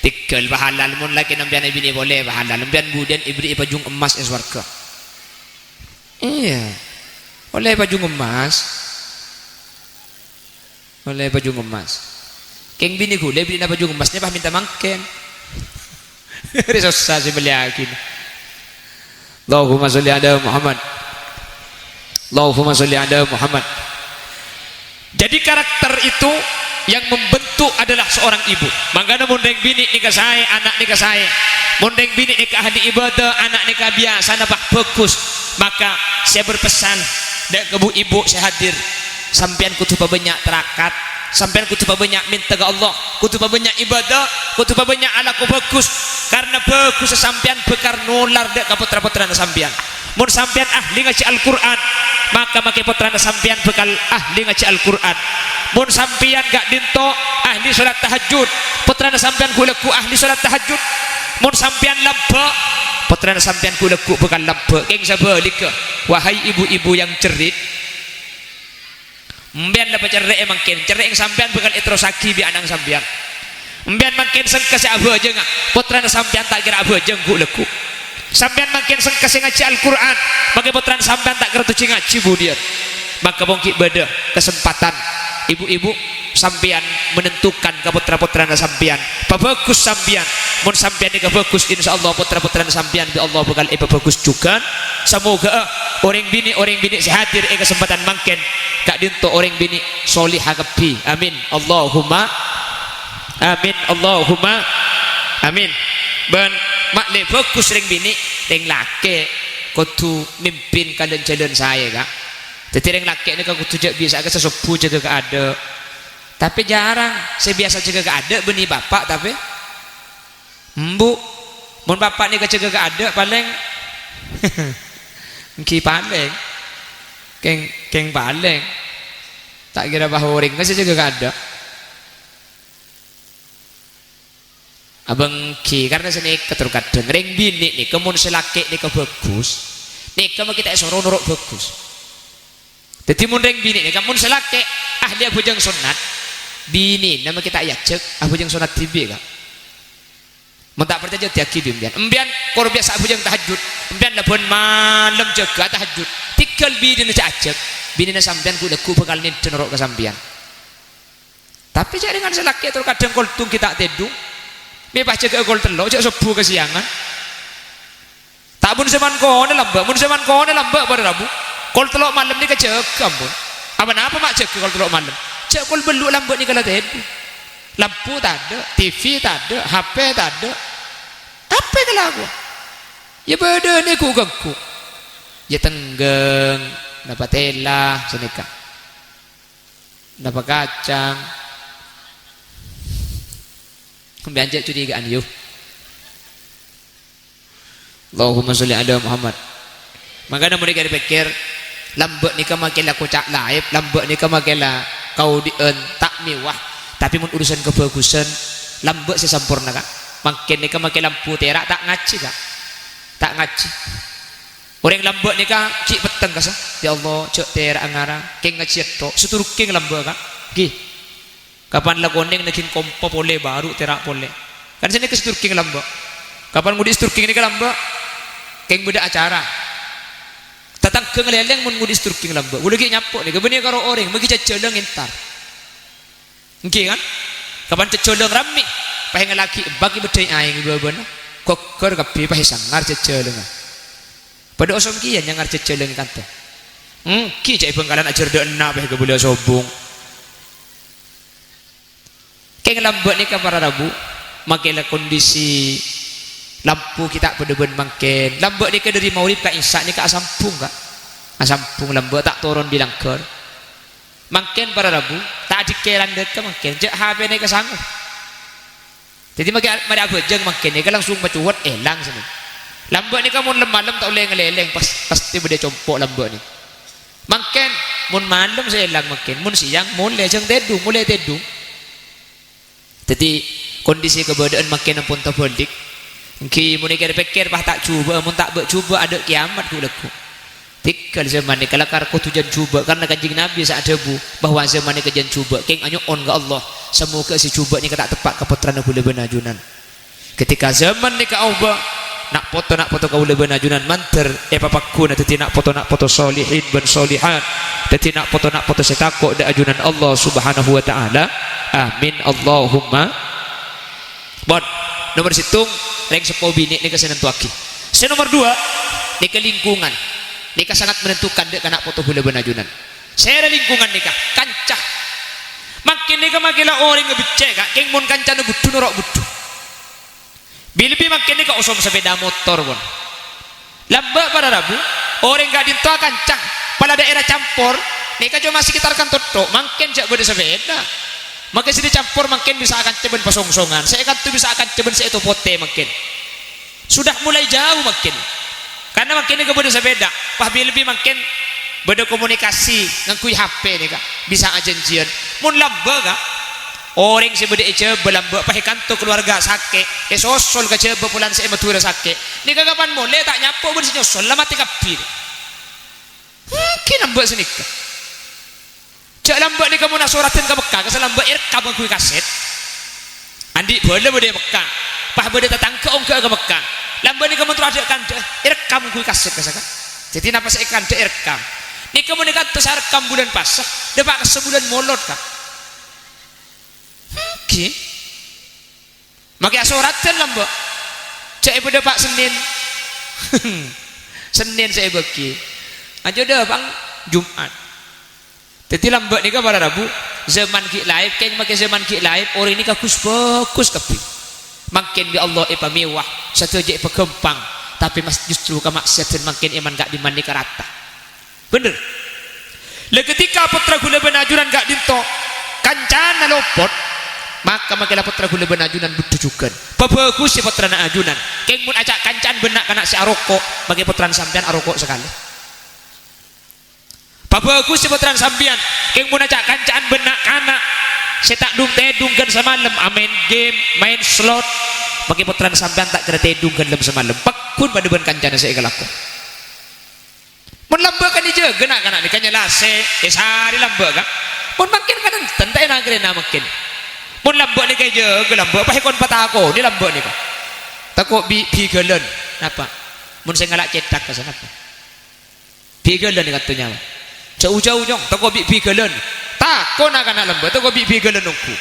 Tèghâl pahala mon lakè' sampèyan binè polè pahala. Sampèyan budiyân èberri'i pajung emmas è sowarghâ. Iyâ. Ollè pajung emmas. Ollè pajung emmas. Kèng binè ghulâ èberri'ana pajung emmas, nèka pas mènta mangkèn. Rè sossa sè mellèyaghi. Allahumma sholli ala Muhammad. Allahumma sholli ala Muhammad. Jadi, karakter itu yang membentuk adalah seorang ibu. Mangkana mon rèng binè' nèka saè, ana' nèka saè. Mon rèng binè' nèka ahli ibadah, ana' nèka biyasana pas bhâghus. Maka saya berpesan dâ' ka bu-ibu sè hadir, sampèyan kodhu pabânnya' tarakat, sampèyan kodhu pabânnya' mènta ka Allah, kodhu pabânnya' ibadah, kodhu pabânnya' alako bhâghus. Karna bhâghussa sampèyan bhâkal nolar dâ' ka pottra-pottrana sampèyan. Mon sampèyan ahli ngajhi Al-Qur'an, maka makè pottrana sampèyan bhâkal ahli ngajhi Al-Qur'an. Mon sampèyan ka'dinto ahli sholat tahajjud, pottrana sampèyan ghu'-lagghu' ahli sholat tahajjud. Mon sampèyan lambâ', pottrana sampèyan ghu'-lagghu' bhâkal lambâ'. Kèng sabhâligghâ, wahai ibu-ibu yang cerit, Empèyan la pacerrè'è mangkèn, cerrè'èng sampèyan bhâkal èterrossaghi bi' ana'na sampèyan. Empèyan mangkèn sengka sè abhâjângnga, pottrana sampèyan ta' kèra abhâjâng ghu'-lagghu'. Sampèyan mangkèn sengka sè ngajhi Al-Qur'an, makè pottrana sampèyan ta' kèra toju' ngajhi budiyân. Maka mon ghi' bâdâ kasempadhân, ibu-ibu, sampèyan menentukan ka pottra-pottrana sampèyan. Pabhâghus sampèyan. Mon sampèyan nèka bhâghus, insyaallah pottra-pottrana sampèyan bi' Allah bhâkal èpabhâghus jhughân. Samoghâ'â orèng binè', orèng binè' sè hadir è kasempadhân mangkèn, ka'dinto orèng binè' soleha kabbhi. Amin. Allahumma amin. Allahumma amin. Bân ma'lè bhâghus rèng binè', rèng lakè' kodhu mimpin ka jhâlân saè, Ka'. Dhâddhi rèng lakè' nèka kodhu jhâ' bisa'a ka sè sobbhu jâgâ ka adâ'. Tapè jhârâng sè biyasa jâgâ ka adâ' bânnè bapa', tapè embu'. Mon bapa' nèka jâgâ ka adâ', palèng, èngghi palèng. Kèng, kèng palèng. Ta' kèra pas orèng sè jâgâ ka adâ'. Abâ' èngghi, karna sanèka terkadang rèng binè' nèka mon sè lakè' nèka bhâghus, nèka makè ta' èsoro noro' bhâghus. Dhâddhi mon rèng binè' nèka, mon sè lakè' ahli abhâjâng sonnat, binèna makè ta' èajhâk abhâjâng sonnat dhibi', Ka'. Mon ta' parcajâ, dhâddhiyâghi bi' empèyan. Empèyan kor biyasa abhâjâng tahajjud, empèyan la bân malem jâgâ tahajjud. Tèngghâl binèna jhâ' ajhâk, binèna sampèyan ghu'-lagghu' bhâkal nèndhâ noro' ka sampèyan. Tapè jhâ' rèng sè lakè' terkadang kol tung ghi' ta' tèdung. Mè' pas jâgâ'â kol tello', jhâ' sobbhu kasèyangan. Ta' mon sè man-, kona lambâ', mon sè man-, kona lambâ' para rabu. Kol tello' malem nèka jâgâ, ampon. Apa-napa ma' jâgâ kol tello' malem. Jhâ' kol bâllu' lambâ' nèka la tèdung. Lampu tadâ', T V tadâ', H P tadâ'. Apa èkalakowa? Iyâ bâdâna ghu'-ganggu'. Iyâ tengghâng, napa tèla, sanèka. Napa kacang. Sambi anca' curiga'an, yu. Allahumma sholli ala Muhammad. Mangkana mon èkèr-pèkkèr, lambâ' nèka makè la koca' laèp, lambâ' nèka makè la kaodi'ân ta' mewah. Tapè mon urusan kabhâghusân, lambâ' sè samporna, Ka'. Mangkèn nèka makè lampu tèra' ta' ngajhi, Ka'. Ta' ngajhi. Orèng lambâ' nèka ghi' petteng kassa', "Ya Allah, jhâ' tèra'a ngara, kèng ngajhiyâ tok." Seturkèng lambâ', Ka'. Ghi. Kapan la konèng naghin kompa polè, baru tèra' polè. Kan sanèka seturkèng lambâ'. Kapan ngodhi' seturkèng nèka lambâ', kèng bâdâ acara. Tatangghâ ngalèlèng mon ngodhi' seturkèng lambâ'. Ghulâ ghi' nyapo' nèka, bânnè karo orèng, maghi jhâjhâlâng entar. Èngghi, kan? Kapan jhâjhâlâng rammè, pas èngallaghi bâk èbâddhâi aèng è bâbâna. Ghâggâr kabbhi pas èsangar jhâjhâlângnga. Padâ osom kèya nyangar jhâjhâlâng è kanto. Èngghi, ca'èpon kalan ajhâr dâ' enna' pas èkabâlâ sobung. Kèng lambâ' nèka para rabu, makè la kondisi lampu ghi' ta' padâ bân mangkèn. Lambâ' nèka dâri maghrib ka isya nèka asambhung, Ka'. Asambhung lambâ' ta' toron bi' langghâr. Mangkèn para rabu, ta' adhikkèran dâ' ka mangkèn, jhâ' H P nèka sango. Dhâddhi makè marè abhâjâng mangkèn nèka langsung macowet, èlang sanèka. Lambâ' nèka mon lem-malem ta' ollè ngalèlèng, pas-, pastè bâdâ compo' lambâ' nèka. Mangkèn, mon malem sè èlang mangkèn, mon sèyang molè jhâng tèdung, molè tèdung. Dhâddhi, kondisi kabâdâ'ân mangkèn ampon tabâlik. Èngghi, mon èkèr-pèkkèr, pas ta' jhubâ', mon ta' bâ' jhubâ', adâ' kèyamat ghu'-lagghu'. Tèngghâl jhâman nèka lakar kodhu jhân jhubâ', karna Kanjeng Nabi sè adhâbu bahwa jhâman nèka jhân jhubâ'. Kèng anyo'on ka Allah, samoghâ sè jhubâ' nèka ta' teppa' ka pottrana ghulâ bân ajunan. Ketika jhâman nèka aobâ, na' poto-na' poto kaulâ bân ajunan mandhâr èpapagghuna dhâddhi na' poto-na' poto solihin bân solihat, dhâddhi na' poto-na' poto sè tako' dâ' ajunan Allah Subhanahu wa Ta'ala. Amin, Allahumma. Pon, nomer sèttong, rèng seppo binè' nèka sè nantowaghi. Sè nomer duwâ', nèka lingkungan. Nèka sangat menentukan dâ' ka na' poto kaulâ bân ajunan. Sèra lingkungan nèka, kanca. Mangkèn nèka makè la orèngnga beccè', Ka', kèng mon kancana budhu noro' budhu. Bi-, lebbi mangkèn nèka osom sepeda motor, pon. Lambâ' para rabu, orèng ka'dinto akanca, pala daerah Campor, nèka coma sekitar kanto tok, mangkèn jhâ' bâdâ sepeda. Makè sè è Campor mangkèn bisa akanca bân pasongsongan, sè è kanto bisa akanca bân sè è Topotè mangkèn. Sudah mulai jauh mangkèn. Karna mangkèn nèka bâdâ sapèda, pas bi-, lebbi mangkèn bâdâ komunikasi ngangghuy H P nèka, bisa ajhânjhiyân. Mon lambâ', Ka', orèng sè bâdâ è Jhâbâ lambâ' pas èkanto kalowarga sakè', èsosol ka Jhâbâ polana sè è Madhurâ sakè'. Nèka kapan molè ta' nyapo bân sè nyosol, la matè kabbhi. Mangkèn lambâ' sanèka. Jhâ' lambâ' nèka mon asoradhân ka Mekka, ka sè lambâ' èrekkam ngangghuy kasèt. Andi' bhâlâ bâdâ è Mekka, pas bâdâ tatangghâ ongghâ'â ka Mekka. Lambâ' nèka mon terro adâ' kandhâ'â, èrekkam ngangghuy kasèt, ka sè, Ka'. Dhâddhi napa sè èkandhâ èrekkam. Nèka mon èkanto sè arekkam bulân Pasa, dâpa' ka sabulân Molod, Ka'. Èngghi. Makè asoradhân lambâ'. Jhâ' èpadâpa' Sennèn. Sennèn sè èbâgi. Ajâ dâpa' Jum'at. Dhâddhi lambâ' nèka para rabu, zaman ghi' laèp, kèng makè zaman ghi' laèp, orèng nèka ghus-bhâghus kabbhi. Mangkèn bi' Allah èpamèwa, sadhâjâ èpaghâmpang, tapè mas-, justru kama'siyadhân mangkèn è man ka'dimman nèka rata. Bhender. La ghâtèka pottra ghulâ bân ajunan ka'dinto kancana lopot, maka makè la pottra ghulâ bân ajunan bhudhu jhughân. Pabhâghusè pottrana ajunan. Kèng mon aca'-kanca'an bân na'-kana' sè aroko', makè pottrana sampèyan aroko' sakalè. Pabhâghusè pottrana sampèyan, kèng mon aca'-kanca'an bân na'-kana' sè ta' dung-tèdung ghân samalem, amaèn game, maèn slot, makè pottrana sampèyan ta' kèra tèdung ghân lem samalem. Pagghun padâ bân kancana sè èkalako. Mon lambâ' kan èjâgâ na'-kana' nèka nyala sè èsarè lambâ', Ka'. Mon mangkèn kan enten ta' èna-karèna mangkèn. Mon lambâ' nèka èjâgâ lambâ', pas èkon patakonè lambâ' nèka. Tako' bi' bighâlân. Napa? Mon sè ngala' cèthak ka sè napa? Bighâlân èkanto nyawa. Jhâ'-ojhâ', Nyong, tako' bi' bighâlân. Tako' na'-kana' lambâ', tako' bi' bighâlân ongghu.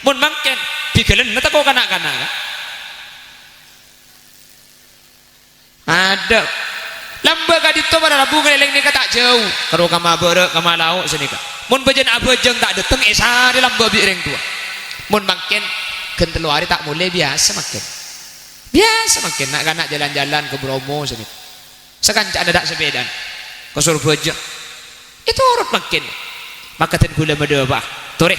Mon mangkèn, bighâlânna tako' ka na'-kana', Ka'. Adâ'. Lambâ' ka'dinto para rabu ngalèlèng nèka ta' jhâu. Karo kama bârâ', kama lao' sanèka. Mon bhâjâng abhâjâng ta' dâteng, èsarè lambâ' bi' rèng towa. Mon mangkèn, ghân tello arè ta' molè biyasa mangkèn. Biyasa mangkèn, na'-kana' jhâlân-jhâlân ka Bromo sanèka. Sakanca'anna ta' sapèdaan. Ka Sorbhâjâ. Ètorot mangkèn. Maka dhân ghulâ madhâpa'a, torè,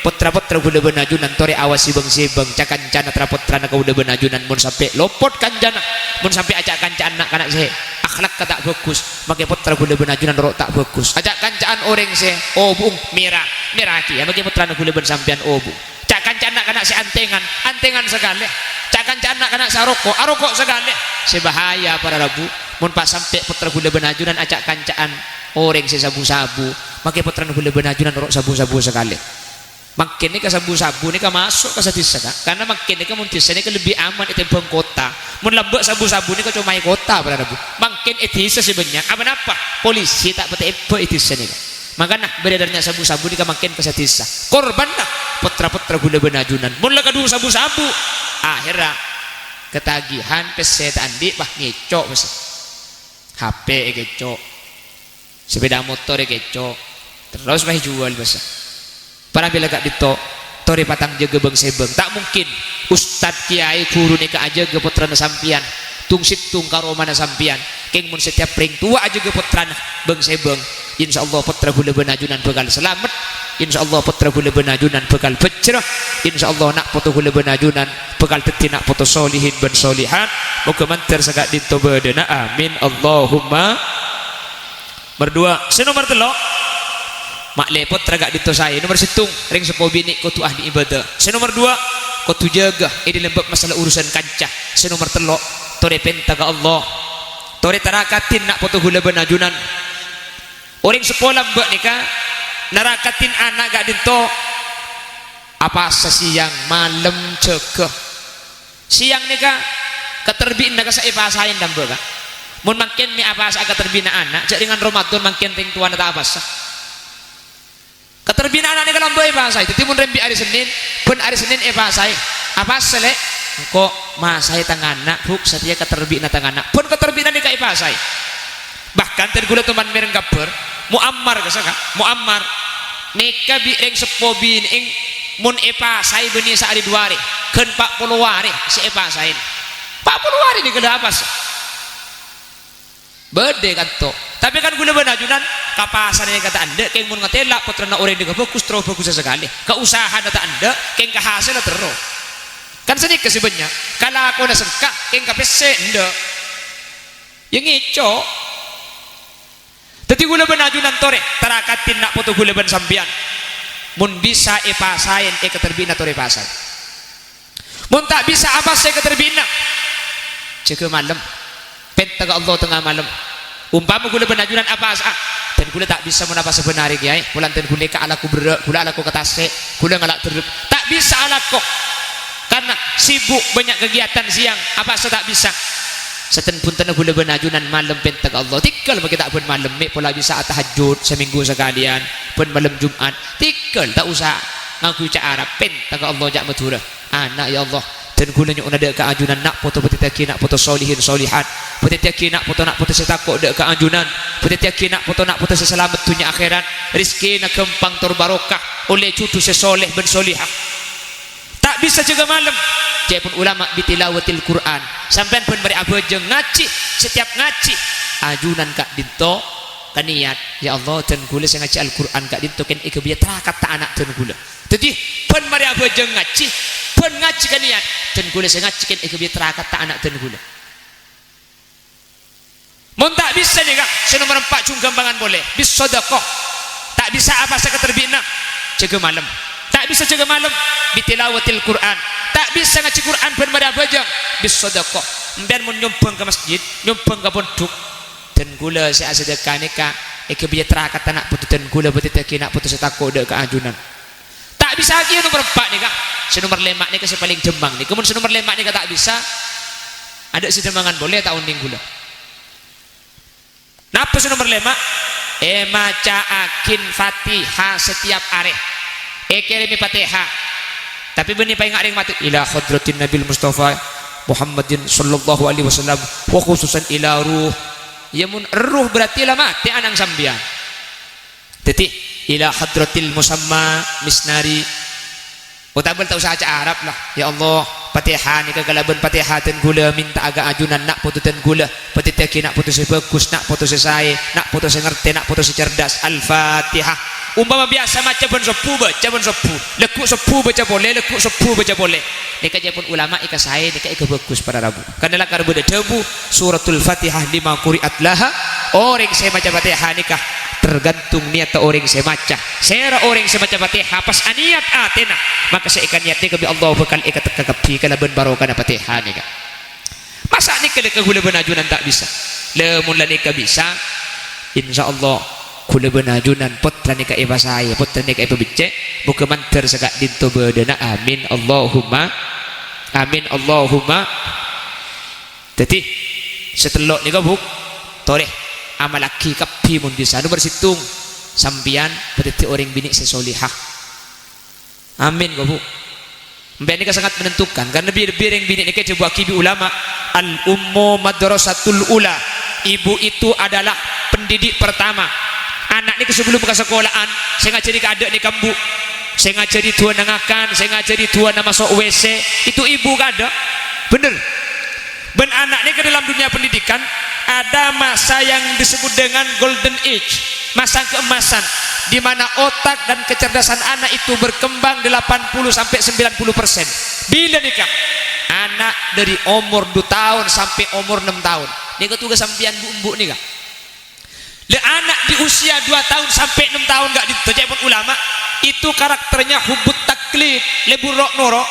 pottra-pottra ghulâ bân ajunan, torè awasè bâng-sèbâng, ca-kancana tra-pottrana kaulâ bân ajunan, mon sampè' lopot kancana, mon sampè' aca'-kanca'an na'-kana' sè akhlakka ta' bhâghus, makè pottra ghulâ bân ajunan ro' ta' bhâghus. Aca'-kanca'an orèng sè obu'ung, mèra, mèra'aghi, ya, makè pottrana ghulâ bân sampèyan obu'. Ca'-kanca'an na'-kana' sè antèngan, antèngan sakalè. Ca'-kanca'an na'-kana' sè aroko', aroko' sakalè. Sè bahaya, para rabu, mon pas sampè' pottra ghulâ bân ajunan aca'-kanca'an orèng sè sabu-sabu, makè pottrana ghulâ bân ajunan ro' sabu-sabu sakalè. Mangkèn nèka sabu-sabu nèka maso' ka sadhisa, Ka'. Karna mangkèn nèka mon dhisa nèka lebbi aman ètèmbhâng kotta. Mon lambâ' sabu-sabu nèka coma è kotta, para rabu. Mangkèn è dhisa sè bânnya'. Apa-napa? Polisi ta' patè èbâ è dhisa nèka. Makana, bârârâna sabu-sabu nèka mangkèn ka sadhisa. Korbanna pottra-pottra ghulâ bân ajunan. Mon la kadhu sabu-sabu, akhèrra katagihan pèssè ta' andi', wah, ngèco' pèssè. H P èkèco'. Sepeda motor èkèco'. Terros wah èjhuwâl pèssè. Para bilâ ka'dinto, torè patang jâgâ bâng-sèbâng. Ta' mungkin ustad, kèyaè, ghuru nèka ajâgâ pottrana sampèyan, tung-sèttong ka romana sampèyan. Kèng mon setiap rèng towa ajâgâ pottrana bâng-sèbâng, insyaallah pottra ghulâ bân ajunan bhâkal salamet. Insyaallah pottra ghulâ bân ajunan bhâkal bhâjjhrâ. Insyaallah na' poto ghulâ bân ajunan bhâkal dhâddhi na' poto solihin bân solihat. Moghâ mandhâr saka'dinto bâdâna. Amin. Allahumma. Nomer duwâ'. Sè nomer tello', ma'lè pottra ka'dinto saè. Nomer sèttong, rèng seppo binè' kodhu ahli ibadah. Sè nomer duwâ', kodhu jâgâ è dâlem bab masalah urusan kanca. Sè nomer tello', torè pènta ka Allah. Torè tarakadhin na' poto ghulâ bân ajunan. Orèng seppo lambâ' nèka narakadhin ana' ka'dinto, apasa sèyang malem jâgâ. Sèyang nèka katerbi'na kassa' èpasaè lambâ', Ka'. Mon mangkèn mè' apasa'a katerbi'na ana', jhâ' rèng Ramadan mangkèn rèng towana ta' apasa. Katerbi'na ana' nèka lambâ' èpasaè. Dhâddhi mon rembi' arè Sennèn, bân arè Sennèn èpasaè. Apasa, Lè'? Engko' masaè tang ana', Bu', satèya katerbi'na tang ana'. Bân katerbi'na nèka èpasaè. Bahkan, dhân kaulâ toman mèreng kabhâr, Muammar kassa', Ka', Muammar nèka bi' rèng seppo binè'èng mon èpasaè bânnè saarè duwâ arè, ghân pa' polo arè sè èpasaè. Pa' polo arè nèka la apasa. Bâdâ kanto. Tapè kan ghulâ bân ajunan ka pasar nèka ta' endâ', kèng mon ngatèla' pottrana orèng nèka bhâghus, terro bhâghussa sakalè. Ka usahana ta' endâ', kèng ka hasèlla terro. Kan sanèka sè bânnya', kalakona sengka', kèng ka pèssè endâ'. Ya ngèco'. Dhâddhi ghulâ bân ajunan torè, trakadhi na' poto ghulâ bân sampèyan. Mon bisa èpasaè èkaterbi'na torè pasaè. Mon ta' bisa apasa èkaterbi'na, jâgâ malem. Pènta ka Allah tengnga malem. Ompama ghulâ bân ajunan apasa'a, "Dân ghulâ ta' bisa mon apasa bân arè, Kèyaè. Polana dân ghulâ nèka alako berrâ', ghulâ alako ka tasè', ghulâ ngala' dherrep." Ta' bisa alako. Karena sibuk, banyak kegiatan siang, apasa ta' bisa. Satèya bhuntenna ghulâ bân ajunan malem pènta ka Allah. Tèghâl makè ta' bân malem, mè' pola bisa atahajjud samènggu sakalèyan, bân malem Jum'at. Tèghâl, ta' osa ngangghuy ca' Arab, pènta ka Allah ca' Madhurâ. Ana', ya Allah, dân ghulâ nyo'ona dâ' ka ajunan na' poto, pètèttèyaghi na' poto solihin solihat, pètèttèyaghi na' poto, na' poto sè tako' dâ' ka ajunan, pètèttèyaghi na' poto, na' poto sè salamet dhunnya akhèrat, rejhekkèna ghâmpang tor barokah, ollè jhudhu sè soleh bân solihah. Ta' bisa jâgâ malem, ca'èpon ulama, "Bitilawatil Qur'an." Sampèyan bân marè abhâjâng ngajhi, setiap ngajhi, ajunan ka'dinto, ka niyat, "Ya Allah, dân ghulâ sè ngajhi Al-Qur'an ka'dinto kèng èghâbâyyâ trakadhâ ana' dân ghulâ." Dhâddhi, bân marè abhâjâng ngajhi, bân ngajhi ka niyat, "Dân ghulâ sè ngajhi kèng èghâbâyyâ trakadhâ ana' dân ghulâ." Mon ta' bisa nèka, sè nomer empa' jhung ghâmpangan polè, bis sadaqah. Ta' bisa apasa èkaterbi'na, jâgâ malem. Ta' bisa jâgâ malem, bitilawatil Qur'an. Ta' bisa ngajhi Qur'an bân marè abhâjâng, bis sadaqah. Empèyan mon nyombhâng ka masjid, nyombhâng ka pondhuk, dân ghulâ sè asadhâka nèka èghâbâyyâ trakadhâ na' poto dân ghulâ, pètèttèyaghi na' poto sè tako' dâ' ka ajunan. Ta' bisa kèya nomer empa' nèka. Sè nomer lèma' nèka sè palèng dhâmmang nèka. Mon sè nomer lèma' nèka ta' bisa, adâ' sè dhâmmangan polè ta' onèng ghulâ. Napa sè nomer lèma'? Èmaca'aghin Fatihah setiap arè. Èkèrèmè Fatihah. Tapè bânnè paènga' rèng matè, "Ila hadratin Nabil Mustafa Muhammadin sallallahu alaihi wasallam, wa khususan ila ruh." Ya, mon erruh berarti la matè ana'na sampèyan. Dhâddhi, "Ila hadratil musamma misnari." Otabâ ta' osa ca' Arab la. "Ya Allah, Fatihah nèka kalabân Fatihah dân ghulâ mènta'a ka ajunan na' poto dân ghulâ. Pètèttèyaghi na' poto sè bhâghus, na' poto sè saè, na' poto sè ngartè, na' poto sè cerdas." Al-Fatihah. Ompama biyasa maca bân sobbhu, baca bân sobbhu. Lagghu' sobbhu baca polè, lagghu' sobbhu baca polè. Nèka ca'èpon ulama èkasaè, nèka èkabhâghus para rabu. Karna lakar bâdâ dhâbu, "Suratul Fatihah lima quri'at laha." Orèng sè maca Fatihah nèka tergantung niyatta orèng sè maca. Sèra orèng sè maca Fatihah pas aniyat atèna, maka sè èkaniyat nèka bi' Allah bhâkal èkatekka kabbhi kalabân barokana Fatihah nèka. Masa' nèka la ka ghulâ bân ajunan ta' bisa? La, mon la nèka bisa, insyaallah ghulâ bân ajunan pottra nèka èpasaè, pottra nèka èpabeccè', moghâ mandhâr saka'dinto bâdâna. Amin, Allahumma amin, Allahumma. Dhâddhi, sè tello' nèka, Bu, torè amallaghi kabbhi mon bisa. Nomer sèttong, sampèyan padaddhi orèng binè' sè solehah. Amin, Bu. Empèyan nèka sangat menentukan, karna bi-, lebbi orèng binè' nèka èdhâbuwaghi bi' ulama, "Al-ummu madrasatul ula." Ibu itu adalah pendidik pertama. Ana' nèka sebelum ka sakola'an, sè ngajhâri kaadâ' nèka embu', sè ngajhâri du'ana ngakan, sè ngajhâri du'ana maso' W C, itu ibu kaadâ'. Bhender. Bân ana' nèka dalam dunia pendidikan ada masa yang disebut dengan golden age, masa keemasan, di mana otak dan kecerdasan anak itu berkembang delapan puluh sampai sembilan puluh persen. Bilâ nèka? Ana' dâri omor du taon sampè' omor nem taon. Nèka tugas sampèyan bu-embu nèka. Lè, ana' di usia dua taon sampè' nem taon ka'dinto, ca'èpon ulama, itu karakternya hubbut taklid, lebur ro'-noro'.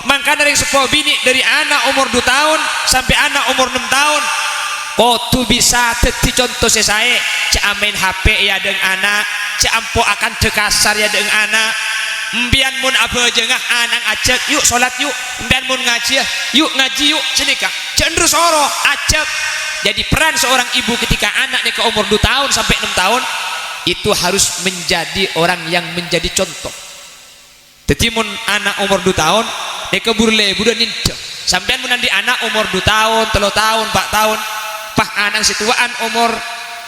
Mangkana rèng seppo binè' dâri ana' omor du taon sampè' ana' omor nem taon, kodhu bisa dhâddhi conto sè saè. Jhâ' amaèn H P è adâ'na ana', jhâ' ampo akandhâ kasar è adâ'na ana'. Empèyan mon abhâjânga, ana' ajhâk, "Yu', solat, yu'." Empèyan mon ngajhiyâ, "Yu', ngajhi, yu'." Sanèka. Jhâ' endher soro, ajhâk. Jadi, peran seorang ibu ketika ana' nèka omor du taon sampè' nem taon, itu harus menjadi orang yang menjadi contoh. Dhâddhi, mon ana' omor du taon, nèka buru lebur nèndhâ. Sampèyan mon andi' ana' omor du taon, tello taon, empa' taon, pas ana' sè towa'an omor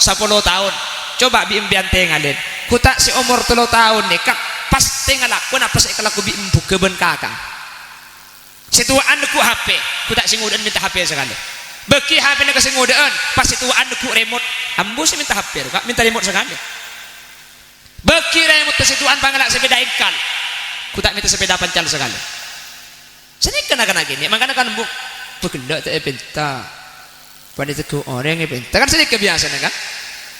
sapolo taon. Coba bi' empèyan tèngalè. Ghuta' sè omor tello taon nèka, pas tèngalako napa sè èkalako bi' embu'na bân kaka. Sè towa'an neggu' H P, ghuta' sè ngodâ'ân mènta H P sakalè. Bâghi H P-na ka sè ngodâ'ân, pas sè towa'an neggu' remot, ambu sè mènta H P, rowa mènta remot sakalè. Bâghi remot ka sè towa'an pangala' sepèda engkal, ghuta' mènta sepèda pancal sakalè. Sanèka na'-kana' kènè', mangkana kan embu', "Bâ ghellâ' ta' èpènta." Bânnè tegghu' orèng èpènta. Kan sanèka biyasana, kan?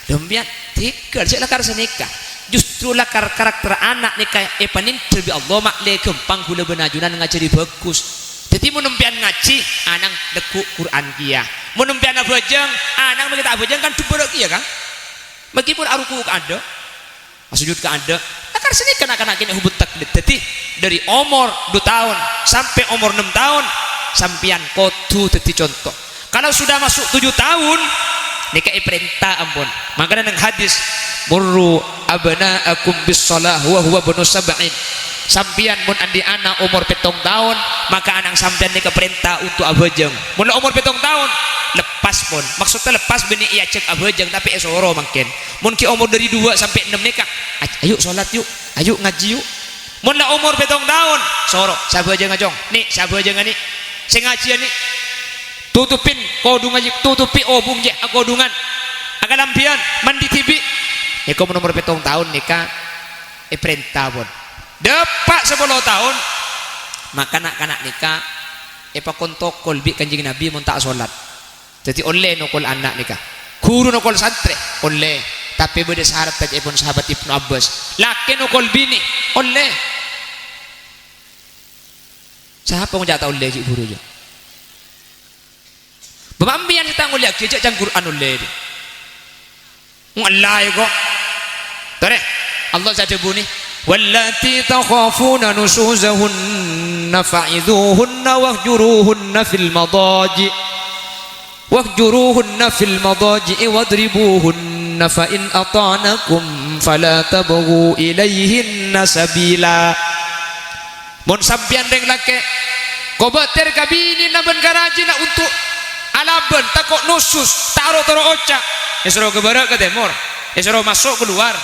Lho, mbiyan tèghâl, cè' lakar sanèka. Justru lakar karakter ana' nèka èpanèndhâ bi' Allah, ma' lè ghâmpang ghulâ bân ajunan ngajhâri bhâghus. Dhâddhi, mon empèyan ngajhi, ana'na tegghu' Qur'an kèya. Mon empèyan abhâjâng, ana'na makè ta' abhâjâng, kan dubbhârâ kèya, kan? Meskipun aruku' ka adâ'. Asojud ka adâ', lakar sanèka na'-kana' kènè' hubut taklid. Dhâddhi, dhâri omor du taon sampè' omor nem taon, sampèyan kodhu dhâddhi conto. Kalau sudah masuk tujuh taon, nèka èparènta ampon. Mangkana neng hadis, "Murru abna'akum bis shalah wa huwa ibnu sab'in." Sampèyan mon andi' ana' omor pèttong taon, maka ana' sampèyan nèka parènta untuk abhâjâng. Mon la omor pèttong taon, lepas pon. Maksudnya lepas bânnè èajhâk abhâjâng, tapè èsoro mangkèn. Mon ghi' omor dhâri duwâ' sampè' ennem nèka, "Aj-, ayo sholat, yu'. Ayo ngajhi, yu'." Mon la omor pèttong taon, soro, "Sè abhâjângnga, Cong. Ni', sè abhâjângnga, Ni'. Sè ngajhiyâ, Ni'. Tutupin kodhungnga, jhi, tutupi obung, jhi, akodhungan. Akalambhiyân, mandi dhibi'." Nèka mon omor pèttong taon nèka èparènta, pon. Dâpa' sapolo taon, maka na'-kana' nèka èpakon tokol bi' Kanjeng Nabi mon ta' sholat. Dhâddhi ollè nokol ana' nèka. Ghuru nokol santrè, ollè. Tapè bâdâ sarat, ca'èpon sahabat Ibnu Abbas. Lakè nokol binè, ollè. Sapa ngoca' ta' ollè ghi' ghuru, jâ? Bâ' empèyan sè ta' ngollèyaghi, jâ' can Qur'an ollè, dhi. Ngollè, ko'. Torè, Allah sè adhâbunè, "Wallati takhafuna nusyuzahunna fa'idhuhunna wahjuruhunna fil madaji'. Wahjuruhunna fil madaji'i wadribuhunna fa in ata'nakum fala tabghu ilaihinna sabila." Mon sampèyan rèng lakè', kobâtèr ka binèna bân ka rajina untuk alabân, tako' nusus, ta' ro-toro oca', èsoro ka bârâ' ka tèmor, èsoro maso' kalowar,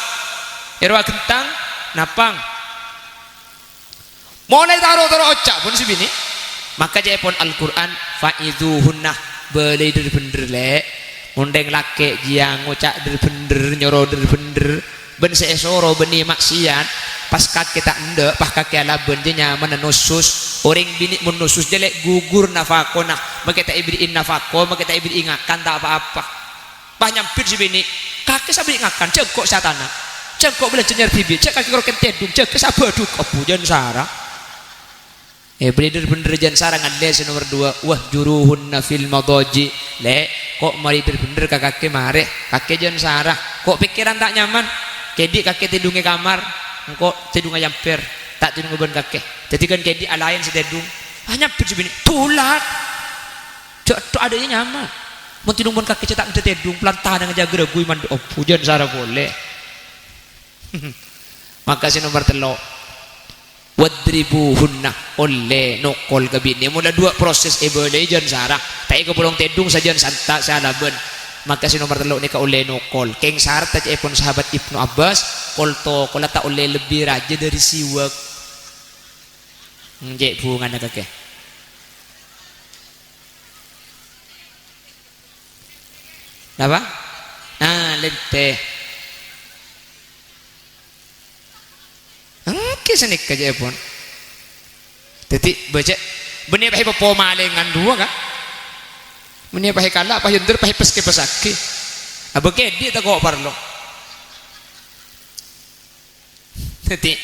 èro aghentang, napang. Molaè ta' ro-toro oca' pon sè binè', maka ca'èpon Al-Qur'an, "Fa'idhuhunna," bâlâi dhâr-bhendhâr, lè'. Mon rèng lakè' jiyâ ngoca' dhâr-bhendhâr, nyoro dhâr-bhendhâr, bân sè èsoro bânnè maksiat, pas kakè ta' endâ', pas kakè alabân jiyâ nyamana nusus. Orèng binè' mon nusus jiyâ lè' gugur nafakona, makè ta' èbèrri'i nafako, makè ta' èbèrri'i ngakan, ta' pa-apa. Pas nyambit sè binè', "Kakè sè abèrri' ngakan, jhâ' engko' sè atana'. Jhâ' engko' bâlânjhâ nyarè dhibi', jhâ' kakè korkèn tèdung, jâgâ sè abâdhuk." Abbhu jân sara. Eh, bâli dhâr-bhendhâr jân sara ngallè sè nomer duwâ', "Wahjuruhunna fil madaji'." Lè', ko' marè dhâr-bhendhâr ka kakè marè, kakè jân sara. Ko' pèkkèran ta' nyaman, kèdhi' kakè tèdhung è kamar, engko' tèdhungnga è ambhâr, ta' tèdhungnga bân kakè. Dhâddhi kan kèdhi' alaèn sè tèdhung. Ah, nyambit sè binè', "Tolat! Jhâ' tho' adâ'na nyaman. Mon tèdhung bân kakè jhâ' ta' ngadâ' tèdhung, pelantanan jâgâ raghuy mandhu'." Abbhu jân sara polè. Maka sè nomer tello', "Wadribuhunna," ollè nokol ka binè'. Mon la duwâ' proses èbâlâi jân sara, ta' èkapolong tèdhung sajân santa' sè alabân. Maka sè nomer tello' nèka ollè nokol. Kèng sarat ca'èpon sahabat Ibnu Abbas, kol-tokolla ta' ollè lebbi rajâ dhâri siwak. Cè' bhungana kakè. Napa? Ah, lèntè. Èngghi sanèka ca'èpon. Dhâddhi, bâca, bânnè pas èpapomalèngan duwâ', ka? Bânnè pas èkala', pas èyondher, pas èpès-kèpèssaghi. Abâ kèdhi' tako' parlo. Dhâddhi,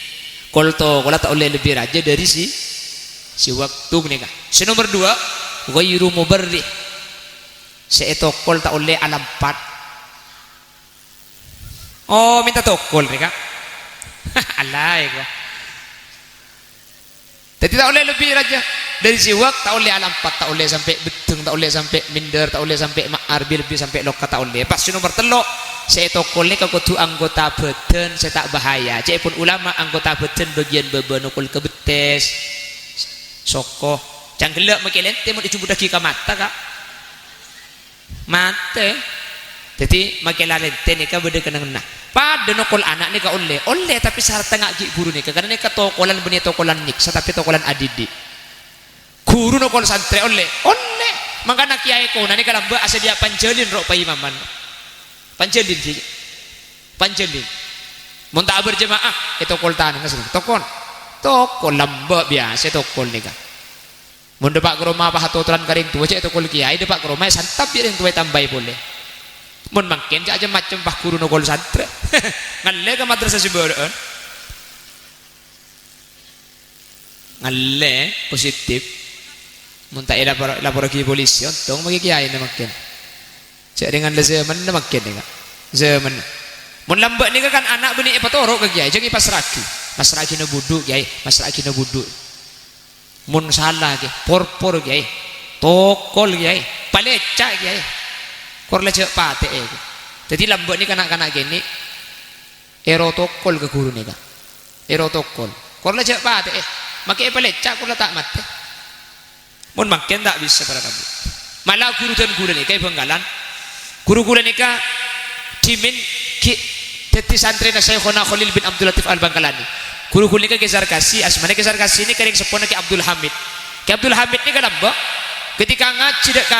kol-tokolla ta' ollè lebbi rajâ dhâri si, siwak ghânèka. Sè nomer duwâ', ghairu mubarrih. Sè ètokol ta' ollè alampat. Oh, mènta tokol nèka. Alaè, ko'. Dhâddhi ta' ollè lebbi rajâ dhâri siwak, ta' ollè alampat, ta' ollè sampè' beddheng, ta' ollè sampè' mèndhâr, ta' ollè sampè' ma'ar, bi-, lebbi sampè' loka ta' ollè. Pas sè nomer tello', sè ètokol nèka kodhu anggota bhâdhân sè ta' bahaya. Ca'èpon ulama, anggota bhâdhân bâgiyân bâbâ nokol ka bettès, soko. Cangghellâ' makè lèntè mon èjhumbuddhâghi ka mata, ka'. Matè. Dhâddhi, makè la lèntè nèka bâdâ kennengnganna. Padâ nokol ana' nèka ollè. Ollè, tapè saratna nga' ghi' bhuru nèka. Karna nèka tokolan bânnè tokolan nyèksa, tapè tokolan adidik. Ghuru nokol santrè ollè. Ollè. Mangkana kèyaè kona nèka lambâ' asadiya panjhâlin ro' paimaman. Panjhâlin, ghi. Panjhâlin. Mon ta' aberjemaah, ètokol tanangnga sè tokon. Tokol lambâ' biyasa tokol nèka. Mon dâpa' ka roma pas atotoran ka rèng towa, cè' tokol kèyaè, dâpa' ka roma èsantap bi' rèng towa ètambâi polè. Mon mangkèn cè' cem-macem pas ghuru nokol santrè. Ngallè ka madrasah sè bârâ'ân. Ngallè positif. Mon ta' èlapor-, laporraghi polisi, ontong maghi kèyaèna mangkèn. Jhâ' rèng la zâmanna mangkèn nèka. Zâmanna. Mon lambâ' nèka kan ana' bânnè èpatoro' ka kèyaè, jhâng èpassra'aghi. Massra'aghina budhu, Kèyaè, massra'aghina budhu. Mon sala, Kèyaè, porpor, Kèyaè. Tokol, Kèyaè. Palècca', Kèyaè. Kor la jhâ' patè'è, Kèyaè. Dhâddhi lambâ' nèka na'-kana' kènè'. Èrotokol ka ghuru nèka. Èrotokol. Kor la jhâ' patè'è. Makè èpalecca' kor la ta' matè. Mon mangkèn ta' bisa para rabu. Mala ghuru dân ghulâ nèka è Bhângkalan. Ghuru ghulâ nèka dhimèn ghi' dhâddhi santrèna Syaikhona Kholil bin Abdul Latif Al-Bangkalani. Ghuru ghulâ nèka Kè Zarkasi, asmana Kè Zarkasi nèka rèng seppona Kè Abdul Hamid. Kè Abdul Hamid nèka lambâ', ketika ngajhi dâ' ka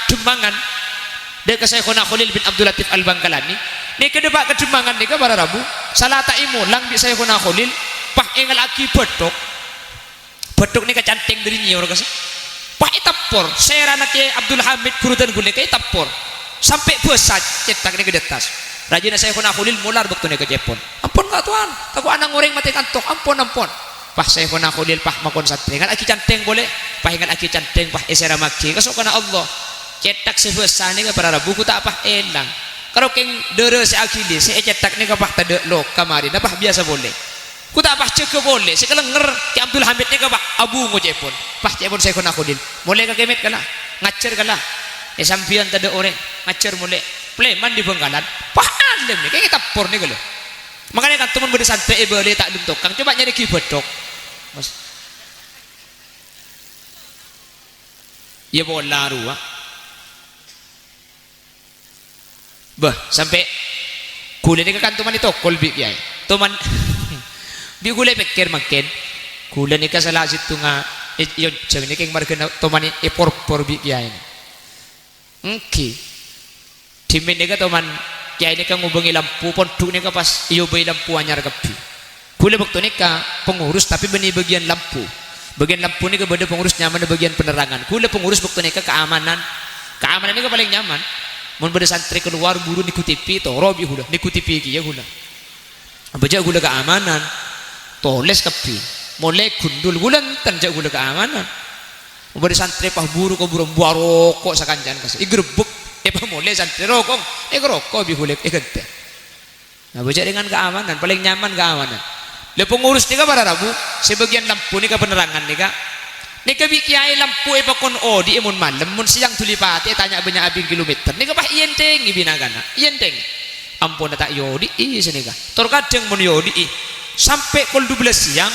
Demmangan, dâ' ka Syaikhona Kholil bin Abdul Latif Al-Bangkalani, nèka dâpa' ka Demmangan nèka para rabu, sala ta' èmolang bi' Syaikhona Kholil, pas èngalla'aghi bâthok. Bâthok nèka canthèng dâri nyèyor ka sè-, pas èteppor, sèrana Kè Abdul Hamid ghuru dân ghulâ nèka èteppor. Sampè' bâsa cèthak nèka dâttas. Rajina Syaikhona Kholil molar bâkto nèka cèpon. "Ampon, Ka' Towan, tako' ana' orèng matè kanto, ampon, ampon." Pas Syaikhona Kholil pas makon santrè, "Èngalla'aghi canthèng polè." Pas èngalla'aghi canthèng, pas èsèramaghi, kasokanna Allah. Cèthak sè bâsa nèka para rabu ghu ta' pas èlang. Karo kèng dârâ sè aghili, sè ècèthak nèka pas tadâ' loka marèna pas biyasa polè. Ghu ta' pas jâgâ polè, sè kalengnger Kè Abdul Hamid nèka pas abungo cèpon. Pas cèpon Syaikhona Kholil. "Molè ka kèmèt kala, ngajhâr kala. È, sampèyan tadâ' orèng, ngajhâr molè." Palèman dâri Bhângkalan. Pas alèm nèka, èteppor nèka lho. Mangkana kanto mon bâdâ santrè èbâlâi ta' dâlem tokang, coba nyarèaghi bâthok. Mas. Iyâ pola rowa. Bâh, sampè' ghulâ nèka kan toman ètokol bi' kèyaè. Toman, bi' ghulâ pèkkèr mangkèn. Ghulâ nèka sala sèttonga è-, èyonjhâng nèka kèng marghâna toman è-, èporpor bi' kèyaè. Èngghi. Dhimèn nèka toman kèyaè nèka ngobângè lampu, pondhuk nèka pas èobâi lampu anyar kabbhi. Ghulâ bâkto nèka pengurus, tapè bânnè bâgiyân lampu. Bâgiyân lampu nèka bâdâ pengurus nyamana bâgiyân penerangan. Ghulâ pengurus bâkto nèka keamanan. Keamanan nèka palèng nyaman. Mon bâdâ santrè kalowar buru nèngghu T V, toro' bi' ghulâ, nèngghu T V kèya ghulâ. Abâ' jhâ' ghulâ keamanan. Tolès kabbhi. Molè gundul ghulâ enten jhâ' ghulâ keamanan. Mon bâdâ santrè pas buru ka buru, mbuwâ roko' sakanca'an ka sè ègrebbhek. Èpamolè santrè, "Rokong, èkaroko' bi' ghulâ èghântè." Nah, bâjâ dengan keamanan, palèng nyaman keamanan. Lha, pengurus nèka para rabu, sè bâgiyân lampu nèka, penerangan nèka. Nèka bi' kèyaè lampu èpakon odi'i mon malem, mon sèyang dhuli patè ètanya' bânnya' abit kilometer. Nèka pas èyènthèngè bi' na'-kana', èyènthèngè. Ampon ta' èodi'i sanèka. Tor kadhâng mon èodi'i, sampè' kol dubellâs sèyang,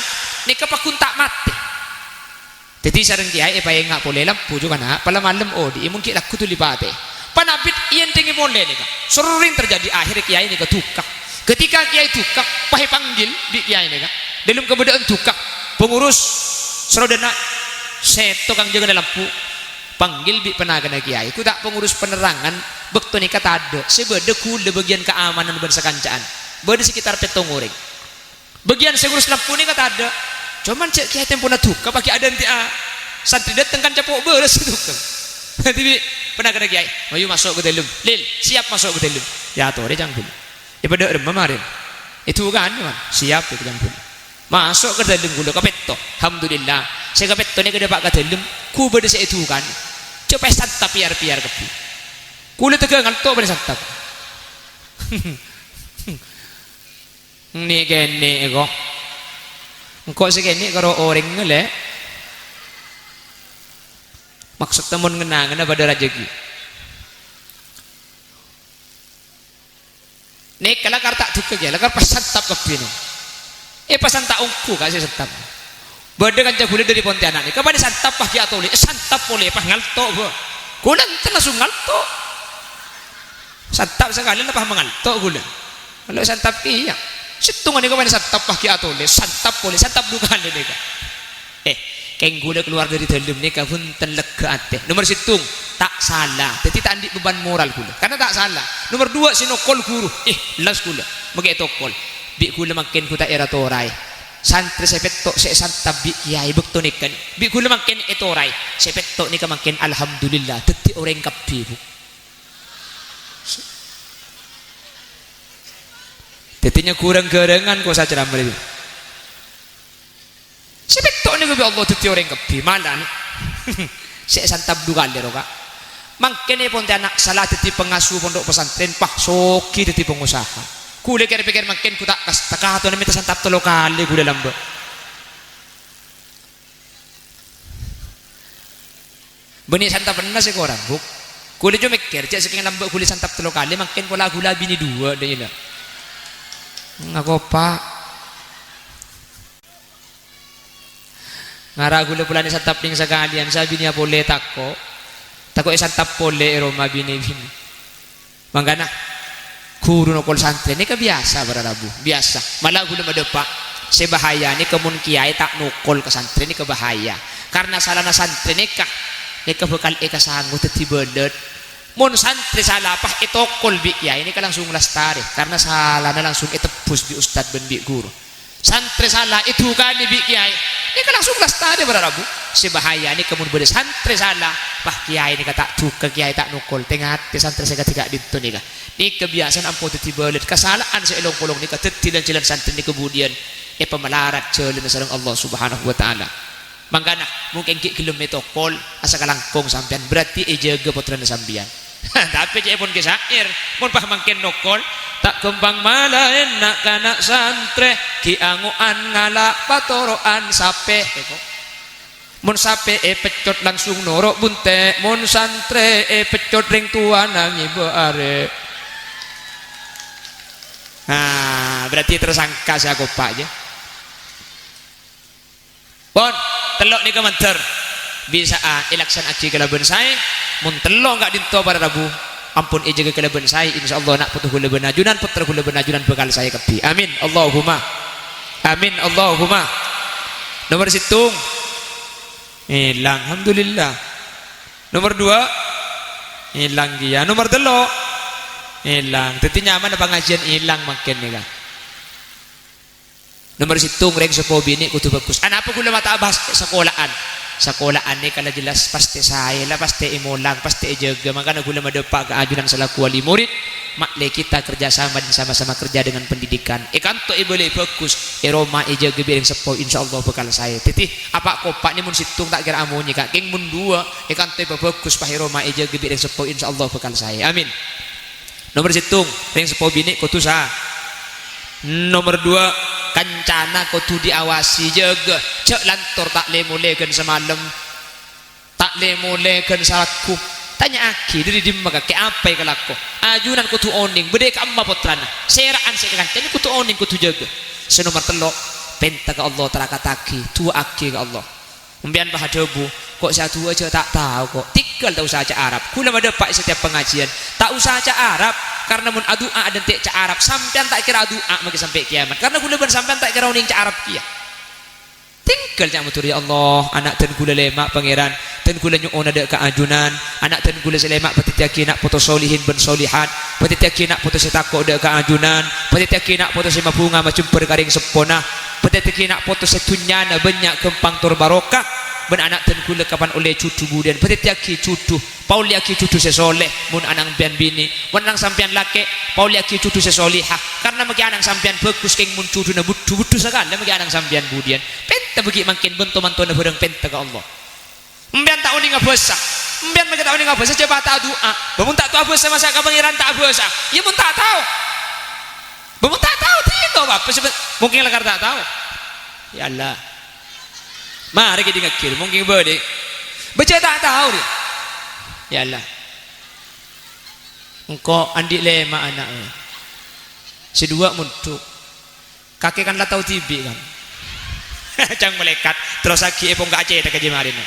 nèka paggun ta' matè. Dhâddhi sareng kèyaè èpaènga' polè lampu, jhughân, pala malem odi'i mon ghi' lagghu dhuli patè. Panabit èyènthèngè polè nèka. Serrèng terjadi, akhèr kèyaè nèka duka. Ketika kèyaè duka, pas èpanggil bi' kèyaè nèka. Dâlem kabâdâ'ân duka, pengurus sarowa dâna sèttong jâgâna lampu, panggil bi' panakana kèyaè. Ghu ta' pengurus penerangan, bâkto nèka tadâ'. Sè bâdâ ghulâ bâgiyân keamanan bân sakanca'an. Bâdâ sekitar pètto orèng. Bâgiyân sè ngurus lampu nèka tadâ'. Coma jhâ' kèyaè tempona duka, pas ghi' adhânte'a santrè dâteng kan capo' bârâs duka. Dhâddhi bi' panakana kèyaè, "Ayo maso' ka dâlem. Lil, siap maso' ka dâlem." Èyatorè cangghul. Èpadâ' remma marèn. Èdukanè, man. Siap, èdukanè. Maso' ka dâlem ghulâ kapètto. Alhamdulillah. Sè kapètto nèka dâpa' ka dâlem, ghu bâdâ sè èdukanè. Jhâ' pas èsantap pèyar-pèyar kabbhi. Ghulâ tegghâ nganto' bân èsantap. Nè'-kènè' ko. Engko' sè kènè' karo orèngnga, Lè'. Maksodda mon ngen-angenna padâ rajâghi. Nèka lakar ta' duka kèya, lakar pas santap kabbhi, no. È, pas santap ongghu, Ka', sè santap. Bâdâ kanca ghulâ dâri Pontianak nèka, pas èsantap pas ghi' atolè, èsantap polè pas ngalto', bâ. Ghulâ enten langsung ngalto'. Santap sakalè la pas mangalto' ghulâ. Kalau santap kèya. Sèttonga nèka pas èsantap pas ghi' atolè, santap polè, santap du kalè nèka. Eh, kèng ghulâ kalowar dâri dâlem nèka bhunten lèghâ atè. Nomer sèttong, ta' sala. Dhâddhi ta' andi' beban moral ghulâ. Karna ta' sala. Nomer duwâ', sè nokol ghuru. Eh, las ghulâ. Makè ètokol. Bi' ghulâ mangkèn ghu ta' èra-toraè. Santrè sè pètto' sè èsantap bi' kèyaè bâkto nèka, bi' ghulâ mangkèn ètoraè. Sè pètto' nèka mangkèn, alhamdulillah, dhâddhi orèng kabbhi, Bu. Dhâddhi nyaghu rang-ghârângan ko' sacerama rèya. Sè pètto' nèka bi' Allah dhâddhi orèng kabbhi, malan. Sè èsantap du kalè rowa, Ka'. Mangkèn è ponte ana' sala dhâddhi pangasuh pondhuk pesantren, pas soghi dhâddhi pangosaha. Ghulâ kèr-pèkkèr mangkèn ghu ta' kas-, ta' katona mènta santap tello kalè ghulâ lambâ'. Bânnè santapanna sè korang, Bu. Ghulâ jhâ' mèkkèr, jhâ' sakèng lambâ' ghulâ santap tello kalè, mangkèn pola ghulâ abinè duwâ', dâ' iyâ la. Ngako, Pa'. Ngara ghulâ polana santap nèng sakalèyan, sè abinèya polè tako'. Tako' èsantap polè è roma binè-binè. Mangkana, ghuru nokol santrè nèka biyasa para rabu, biyasa. Mala ghulâ madâpa', sè bahaya nèka mon kèyaè ta' nokol ka santrè nèka bahaya. Karna salana santrè nèka, nèka bhâkal èkasanggu dhâddhi bâlât. Mon santrè sala pas ètokol bi' kèyaè nèka langsung lastarè, karna salana langsung ètebbhus bi' ustad bân bi' ghuru. Santrè sala èdhukanè bi' kèyaè, nèka langsung lastarè para rabu. Sè bahaya nèka mon bâdâ santrè sala, pas kèyaè nèka ta' dhuka, kèyaè ta' nokol. Tè-ngatè santrè sè kadhi ka'dinto nèka. Nèka biyasana ampo dhâddhi bâlât. Kasala'an sè èlong-polong nèka dhâddhi lan-jhâlân santrè nèka budiyân èpamalarat jhâlânna sareng Allah Subhanahu wa Ta'ala. Mangkana, mon kèng ghi' ghellem ètokol, asakalangkong sampèyan, berarti èjâgâ pottrana sampèyan. Tapè ca'èpon Kè Sa'ir, mon pas mangkèn nokol, ta' ghâmpang malaèn na'-kana' santrè, ghi' ango'an ngala' patoro'an sapè. Èko. Mon sapè èpeccot langsung noro' bunte', mon santrè èpeccot rèng towana ngibâ arè'. Nah, berarti tersangka sè akopa' jâ. Pon, tello' nèka mandhâr bisa'a èlaksana'aghi kalabân saè. Mon tello' ka'dinto para rabu ampon èjâgâ kalabân saè, insyaallah na' poto ghulâ bân ajunan, pottra ghulâ bân ajunan bhâkal saè kabbhi. Amin, Allahumma. Amin, Allahumma. Nomor sèttong. Èlang, alhamdulillah. Nomor duwâ'. Èlang kèya. Nomor tello'. Èlang. Dhâddhi nyamana pangajiân èlang mangkèn nèka. Nomor sèttong, rèng seppo binè' kodhu bhâghus. Anapa ghulâ ma' ta' bahas sakola'an? Sakola'an nèka la jelas pastè saè, la pastè èmolang, pastè èjâgâ. Mangkana ghulâ madâpa' ka ajunan salaku wali murid, ma'lè kita kerja sama dan sama-sama kerja dengan pendidikan. È kanto èbâlâi bhâghus, è roma èjâgâ bi' rèng seppo, insyaallah bhâkal saè. Dhâddhi, apa'-kopa' nè mon sèttong ta' kèra amonyè, Ka'. Kèng mon duwâ', è kanto èpabhâghus, pas è roma èjâgâ bi' rèng seppo, insyaallah bhâkal saè. Amin. Nomor sèttong, rèng seppo binè' kodhu sa-, nomor duwâ', kancana kodhu diawasi, jâgâ, jhâ' lantor ta' lè-molè ghân samalem, ta' lè-molè ghân salagghu. Tanya'aghi, dâri dimma kakè, apa èkalako? Ajunan kodhu onèng, bâdâ è ka'emma pottrana, sèra'an sè èkancana kodhu onèng, kodhu jâgâ. Sè nomor tello', pènta ka Allah, tarakattaghi, du'aaghi ka Allah. Sampèyan pas adhâbu, "Ko' sè adu'a jhâ' ta' tao, ko'." Tèngghâl ta' osa ca' Arab. Ghulâ madâpa' è satèyap pangajiân. Ta' osa ca' Arab, karna mon adu'a adhânte' ca' Arab, sampèyan ta' kèra adu'a maghi sampè' kèyamat. Karna ghulâ bân sampèyan ta' kèra onèng ca' Arab kèya. Tèngghâl ca' mator, "Ya Allah, ana' dân ghulâ lèma', Pangèran. Dân ghulâ nyo'ona dâ' ka ajunan. Ana' dân ghulâ sè lèma' padhâddhiyâghi na' poto solihin bân solihat. Padhâddhiyâghi na' poto sè tako' dâ' ka ajunan. Padhâddhiyâghi na' poto sè mabhunga majembhâr ka rèng seppona." Padhâddhiyâghi na' poto sè dhunnyana bânnya' ghâmpang tor barokah, bân ana' dân ghulâ kapan ollè jhudhu budiyân, padhâddhiyâghi jhudhu, paollèyaghi jhudhu sè soleh, mon ana' sampèyan binè', mon ana' sampèyan lakè', paollèyaghi jhudhu sè solihah, karna maghi ana' sampèyan bhâghus kèng mon jhudhuna budhu, budhu sakalè maghi ana' sampèyan budiyân, pènta bâgi' mangkèn bân to-mantona bhârâng pènta ka Allah. Sampèyan ta' onèng abhâsa. Sampèyan maghi ta' onèng abhâsa, jhâ' pas ta' adu'a. Bâ, mon ta' tao abhâsa, masa' ka Pangèran ta' abhâsa? Iyâ, mon ta' tao. Bâ, mon ta' tao, dhina, Bapa', sè mungkin lakar ta' tao. Ya Allah. Marè kèdingngaghi, mungkin bâli'. Bâ, jhâ' ta' tao, rè. Ya Allah. Engko' andi' lèma' ana', sè duwâ' mondhuk. Kakè kan la tao dhibi', kan? Ca'na malaèkat, terrossaghi èpongka' cèthagghâ jiyâ marèna.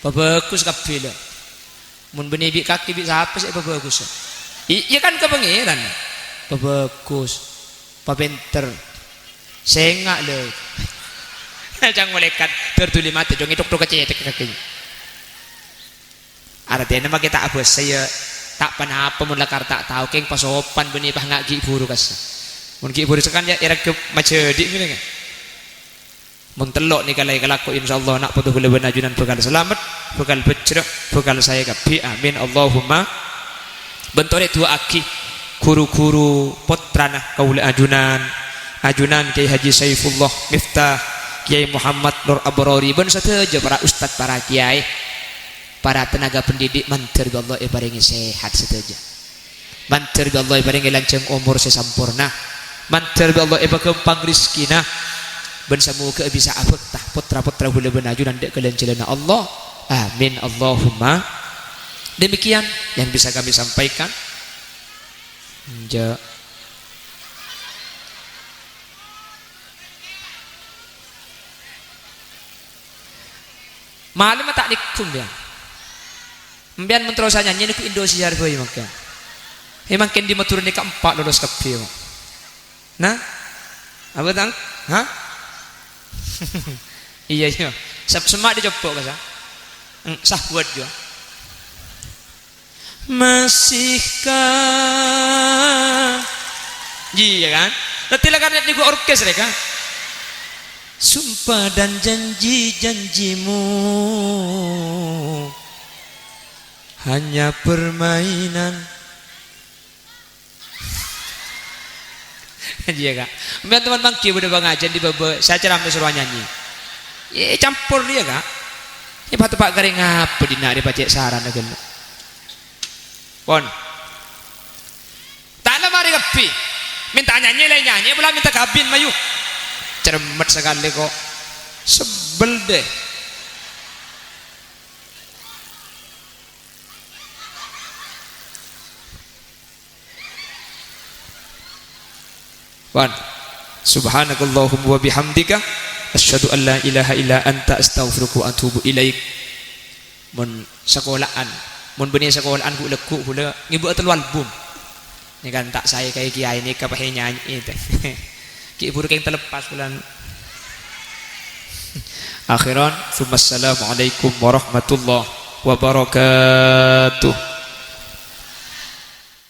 Pabhâghus kabbhi, la. Mon bânnè bi' kakè, bi' sapa sè èpabhâghus? I-, iyâ kan ka Pangèran. Pabhâghus, papènter. Sènga', la. Ca'na malaèkat, dâr dhuli matè, jhâ' ngèthok-thok ka cèthagghâ kakè. Artèna makè ta' abhâsa, iyâ, ta' ponapa mon lakar ta' tao, kèng pasopan bânnè pas nga' ghi' bhuru kassa'. Mon ghi' bhuru sakan, iyâ, èranggep majhâdhi' ngènè, kan? Mon tello' nèka la èkalako, insyaallah na' poto kaulâ bân ajunan bhâkal salamet, bhâkal bhâjrâ, bhâkal saè kabbhi. Amin, Allahumma. Bân torè du'aaghi ru-ghuru pottrana kaulâ ajunan, ajunan Kyai Haji Saifullah Miftah, Kyai Muhammad Nur Abrori, bân sadhâjâ para ustad, para kyai, para tenaga pendidik, mandhâr bi' Allah èparèngè sehat sadhâjâ. Mandhâr bi' Allah èparèngè lanjhâng omor sè samporna. Mandhâr bi' Allah èpaghâmpang rejhekkèna. Bân samoghâ bisa abhâkta pottra-pottra kaulâ bân ajunan dâ' ghâlân-jhâlânna Allah. Amin, Allahumma. Demikian yang bisa kami sampaikan. Enjâ'. Malem ta' nèko, sampèyan. Sampèyan mon terrosa nyanyè nèko Indosiar bhâi mangkèn. È, mangkèn dâri Madhurâ nèka empa' lolos kabbhi, kok. Nah? Apa, Tang? Hah? Iyâ, iyâ. Sep-, semma' dicobâ, Ka, sa. Eng, sah buat, jâ. Masihkah? Iyâ, kan? Nanti la karena niku orkes, rè, kan? Sumpah dan janji-janjimu hanya permainan. Iyâ, Ka'. Sampèyan teman mangghi bâdâ pangajhiyân dâri bâbâ, saya ceramah suruh nyanyi. Yâ, campor iyâ, Ka'. Yâ, pa-, teppa' karè ngapa dina' rè pacè' sarana ghâllu. Pon. Ta' la marè kabbhi. Mènta nyanyi la ènyanyè, pola mènta kabin, mayu. Cermet sakalè, kok. Sebel, deh. Wan. Subhanakallahumma wa bihamdika, asyhadu an la ilaha illa anta, astaghfiruka wa atubu ilaik. Mon sakola'an, mon bânnè sakola'an ghu'-lagghu' ghulâ ngèbâ tello album. Nèka ta' saè ka kiyaè nèka pahè nyanyè, tè. Ghi' buru kèng taleppas bulân. Akhiran, tsumma assalamualaikum warahmatullahi wabarakatuh.